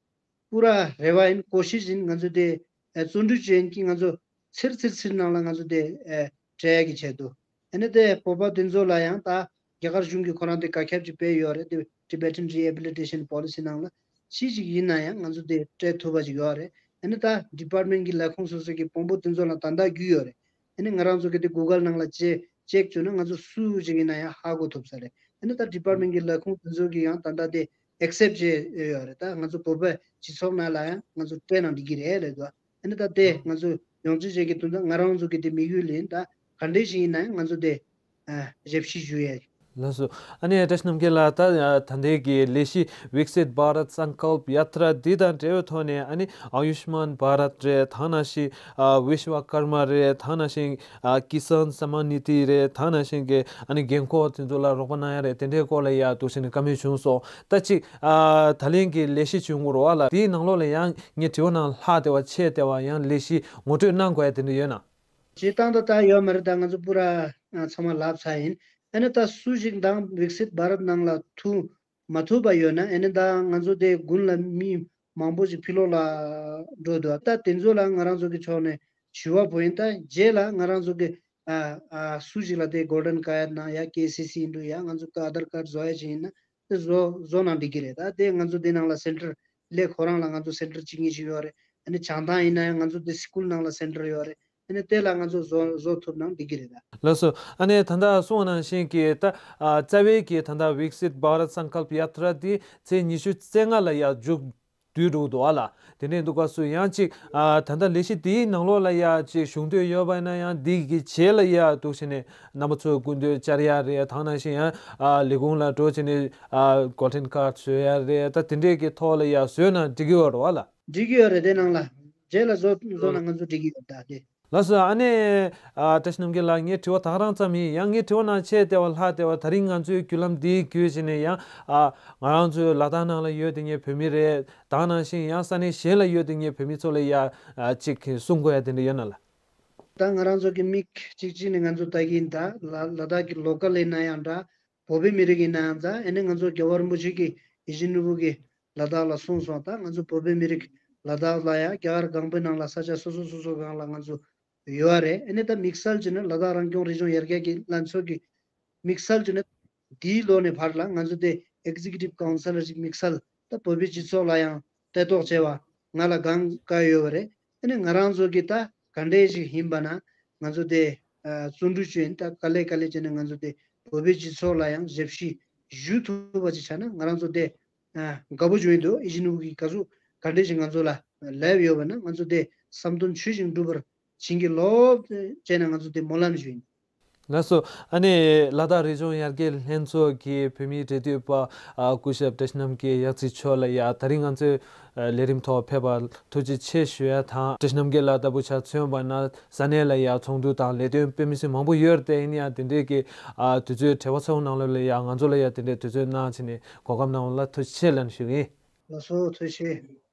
པུ་ར་རེ་བ་ཡིན། ཀོ་ཤིཤ་ཡིན། ང་ཚོ་དེ་ཨ་བརྩོན་འགྲུས་ཅན་གྱིས་ང་ཚོ་ཚིར་ཚིར་ཚིར་ནང་ལ་ང་ཚོ་དེ་ཨ་སྤྲད་ཡ་གི་ཆེད་དུ། ཨ་ནི་དེ་བོད་པ་དེ་ཚོ་ལ་ཡང་ད་རྒྱ་གར་གཞུང་གིས་ཁོ་རང་དེ་བཀའ་ཁྱབ་ཅིག་སྤེལ་ཡོད་རེད། དེ་Tibetan Rehabilitation Policy ནང་ལ་ཅི་ཞིག་ཡིན་ན་ཡང་ང་ཚོ་དེ་སྤྲད་ཐུབ་པ་ཅིག་ཡོད་རེད། ཨ་ནི་ད་ཌི་པཊ་མེན་ཊི་གི་ལས་ཁུངས་སོ་སོ་གི་དཔོན་པོ་དེ་ཚོ་ལ་ད་ལྟ་རྒྱུས་ཡོད་རེད། ཨ་ནི་ང་རང་ཚོ་གི་དེ་གུ་གལ་ནང་ལ་ཅེ་ཅེག་བྱུང་ན་ང་ཚོ་སུ་ཞིག་ཡིན་ན་ཡང་ཧ་གོ་ཐུབ་ས་རེད། ཨ་ནི་ད་ཌི་པཊ་མེན་ཊི་གི་ལས་ཁུངས་དེ་ཚོ་གིས་ཡང་ད་ལྟ་དེ་ཨེག་སེབ་བྱས་ཡོད་རེད། ད་ང་ཚོ་བོད་པའི་སྤྱི་ཚོགས་ནང་ལ་ཡང་ང་ཚོ་སྤྲད་ན་འགྲིག་གི་རེད་ལབ་འདུག་ཨ་ནི་ད་དེ་ང་ཚོ་ཡོངས་རྫོགས་བྱས་ཀྱི་དོན་དག་ང་རང་ཚོ་གི་དེ་དམིགས་ཡུལ་ཡིན། ད་ག་འདྲས་ཞིག་ཡིན་ན་ཡང་ང་ཚོ་དེ་ཨ་ཞབས་ཕྱི་ཞུ་ཡས། ལགས་སོ། ཨ་ནི་བཀྲ་ཤིས་རྣམ་རྒྱལ་ལགས། ད་ད་ལྟའི་གི་ལས་གཞི་Viksit Bharat Sankalp Yatra འདི་དང་འབྲེལ་བའི་ཐོག་ནས་ཨ་ནི་Ayushman Bharat རེད། ད་ནང་བཞིན་ཨ་Vishwakarma རེད། ད་ནང་བཞིན་ཨ་Kisan Samman Nidhi རེད། ད་ནང་བཞིན་གྱི་ཨ་ནི་རྒན་འཁོགས་དེ་ཚོ་ལ་རོགས་པ་གནང་ཡ་རེད། དེ་འདྲའི་སྐོར་ལ་ཡ་འདུག་སེ་ནས་བཀའ་མོལ་བྱུང་སོང་། ད་ཅིག་ཨ་ད་ལན་གྱི་ལས་གཞི་བྱུང་དགོས་རེད་བ་ལགས། དེའི་ནང་ལོགས་ལ་ཡང་ངའི་དྲི་བ་ནང་ལྷག་བསྡད་པ་ཆད་བསྡད་པ་ཡང་ལས་གཞི་ངོ་སྤྲོད་གནང་དགོས་ཡ་དེ་འདྲ་ཡོད་ན། སྤྱིར་བཏང་ད་ད་ཡོད་མ་རེད། ད་ང་ཚོ་པུ་ར་ཨ་ཚང་མ་ལབ་ཚར་ཡིན། ཨ་ནི་ད་སུ་ཞིག་ད་Viksit Bharat ནང་ལ་ཐུག་མ་ཐུབ་པ་ཡོད་ན་ཨ་ནི་ད་ང་ཚོ་དེ་དགུན་ལ་མི་མང་པོ་ཞིག་ཕྱི་ལོགས་ལ་འགྲོ་འདུག་ད་དེ་ཚོ་ལ་ང་རང་ཚོ་གི་ཕྱོགས་ནས་ཞུ་བ་ཕུལ་ཡིན། ད་རྗེས་ལ་ང་རང་ཚོ་གི་ཨ་ཨ་སུ་ཞིག་ལ་དེ་Golden Card ནང་ཡ་ཀེ་སི་སི་ཡིན་འགྲོ་ཡ་ང་ཚོ་གི་Aadhaar Card བཟོ་ཡ་ཅིག་ཡིན་ན་དེ་བཟོ་བཟོ་གནང་འགྲིག་གི་རེད། ད་དེ་ང་ཚོ་དེ་ནང་ལ་སེན་ཊར་ལས་ཁོ་རང་ལ་ང་ཚོ་སེན་ཊར་གཅིག་གཉིས་ཤིག་ཡོད་རེད། ཨ་ནི་བྱང་ཐང་ཡིན་ན་ཡང་ང་ཚོ་དེ་སི་ཀུལ་ནང་ལ་སེན་ཊར་ཡོད་རེད། ཨ་ནི་དེ་ལ་ང་ཚོ་བཟོ་བཟོ་ཐུབ་ན་འགྲིག་གི་རེད་ད། ལགས་སོ། ཨ་ནི་ད་ལྟ་གསུངས་པ་ནང་བཞིན་གྱི་ད་ཨ་རྩ་བའི་གི་ད་ལྟ་Viksit Bharat Sankalp Yatra འདི་ཚེས་ཉི་ཤུ་རྩ་ལྔ་ལ་ཡར་མཇུག་བསྡུས་འགྲོ་གི་འདུག་ཨ་ལགས། དེ་འདྲས་འདུག་ག་སུ་ཡང་ཅིག་ཨ་ད་ལྟ་ལས་གཞི་འདིའི་ནང་ལོགས་ལ་ཡ་ཅིག་ཞུགས་འདོད་ཡོད་པ་ཡིན་ན་ཡང་འདི་གི་རྗེས་ལ་ཡ་འདུག་བྱས་ནས་རྣམ་པ་ཚོའི་སྐུ་མདུན་བཅར་ཡ་རེད། ད་ནང་བཞིན་ཡང་ཨ་ལས་ཁུངས་ལ་འགྲོ་བྱས་ནས་ཨ་Golden Card བཟོ་ཡ་རེད། ད་དེ་འདྲས་ཀྱི་ཐོག་ལ་ཡ་བཟོས་ན་འགྲིག་གི་ཡོད་རེད་བ་ལགས། འགྲིག་གི་ཡོད་རེད། དེ་ནང་ལ་རྗེས་ལ་བཟོ་བཟོ་ན་ང་ཚོ་འགྲིག་གི་ཡོད་ད་དེ། ལགས་སོ། ཨ་ནི་ཨ་བཀྲ་ཤིས་རྣམ་རྒྱལ་ལགས། ངའི་དྲི་བ་ད་ག་རང་ཙམ་ཡིན། ཡང་ངའི་དྲི་བ་ནང་ཆེས་ལྟེ་བ་ལྷག་ལྟེ་བ་ད་རིང་ང་ཚོའི་བརྒྱུད་ལམ་འདིའི་བརྒྱུད་བྱས་ནས་ཡང་ཨ་ང་རང་ཚོའི་ལ་དྭགས་ནང་ལ་ཡོད་དེ་ངའི་བོད་མི་རེད། ད་ནང་བཞིན་ཡང་ས་གནས་གཞན་ལ་ཡོད་དེ་ངའི་བོད་མི་ཚོ་ལ་ཡ་ཨ་ཅིག་གསུང་དགོས་ཡ་དེ་འདྲ་ཡོད་ན་ལགས། ད་ང་རང་ཚོ་གི་མིག་གཅིག་གཅིག་ནས་ང་ཚོ་ལྟ་གི་ཡིན། ད་ལ་ལ་དྭགས་ཀྱི་ལོ་ཀལ་ཡིན་ན་ཡང་འདྲ། བོད་པའི་མི་རིགས་ཡིན་ན་ཡང་འདྲ། ཨ་ནི་ང་ཚོ་རྒྱལ་བ་རིན་པོ་ཆེ་གིས་ཡིད་བཞིན་ནོར་བུ་གིས་ལ་དྭགས་ལ་གསུངས་སོང་། ད་ང་ཚོ་བོད་པའི་མི་རིགས་ལ་དྭགས་ལ་ཡང་རྒྱ་གར་གང་པོའི་ནང་ལ་ས་ཆ་སོ་སོ་སོ་སོ་སྒང་ལ་ང་ཚོ་ཡོད་རེད། ཨ་ནི་ད་དམིགས་བསལ་གྱིས་ནི་ལ་དྭགས་རང་སྐྱོང་རི་ལྗོངས་ཡར་རྒྱས་ཀྱི་ལྷན་ཚོགས་ཀྱི་དམིགས་བསལ་གྱིས་ནི་འདིའི་ལོ་ནས་བར་ལ་ང་ཚོ་དེ་Executive Council ཞིག་དམིགས་བསལ་ད་བོད་པའི་སྤྱི་ཚོགས་ལ་ཡང་ལྟ་རྟོག་བྱས་པ་ང་ལ་གང་དགའ་ཡོད་པ་རེད། ཨ་ནི་ང་རང་ཚོ་གི་ད་ག་འདྲས་ཞིག་ཡིན་པ་ན་ང་ཚོ་དེ་ཨ་བརྩོན་འགྲུས་བྱས་ད་ག་ལེ་ག་ལེ་བྱས་ནས་ང་ཚོ་དེ་བོད་པའི་སྤྱི་ཚོགས་ལ་ཡང་ཞབས་ཕྱི་ཞུ་ཐུབ་པ་ཅིག་ཆགས་ན་ང་རང་ཚོ་དེ་ཨ་དགའ་པོ་བྱུང་ཡིན་འདུག་ཡིད་བཞིན་ནོར་བུ་གིས་ག་ཚོད་ག་འདྲས་ཞིག་ང་ཚོ་ལ་ལབ་ཡོད་པ་ན་ང་ཚོ་དེ་བསམ་དོན་ཆོས་བཞིན་འགྲུབ་པར་བྱིན་གྱིས་རློབས་བྱས་ནས་ང་ཚོ་དེ་སྨོན་ལམ་ཞུ་ཡིན། ལགས་སོ། ཨ་ནི་ལ་དྭགས་རི་ལྗོངས་ཡར་རྒྱས་ལྷན་ཚོགས་ཀྱི་བོད་མིའི་འབྲེལ་མཐུད་པ་ཨ་སྐུ་ཞབས་བཀྲ་ཤིས་རྣམ་རྒྱལ་གཡག་རྩེ་མཆོག་ལ་ཡ་ད་རིང་ང་ཚོའི་ཨ་ལས་རིམ་ཐོག་ཕེབས་པར་ཐུགས་རྗེ་ཆེ་ཞུ་ཡ་དང་། བཀྲ་ཤིས་རྣམ་རྒྱལ་ལགས་ལྟ་བུ་ཆ་མཚོན་པ་ན་ས་གནས་ལ་ཡ་ཚོགས་འདུ་དང་ལས་དོན་དཔེ་མི་སྲིད་མང་པོ་ཡོད་རེད་དེ། ཡིན་ཡང་དེ་འདྲའི་གི་ཨ་དུས་ཚོད་བྲེལ་བ་ཚ་བོ་ནང་ལོགས་ལ་ཡ་ང་ཚོ་ལ་ཡ་དེ་འདྲའི་དུས་ཚོད་གནང་བྱས་ནས་གོ་སྐབས་གནང་བ་ལ་ཐུགས་རྗེ་ཆེ་ལབ་ནས་ཞུ་གི་ཡིན། ལགས་སོ། ཐུགས་རྗེ་ཆེ།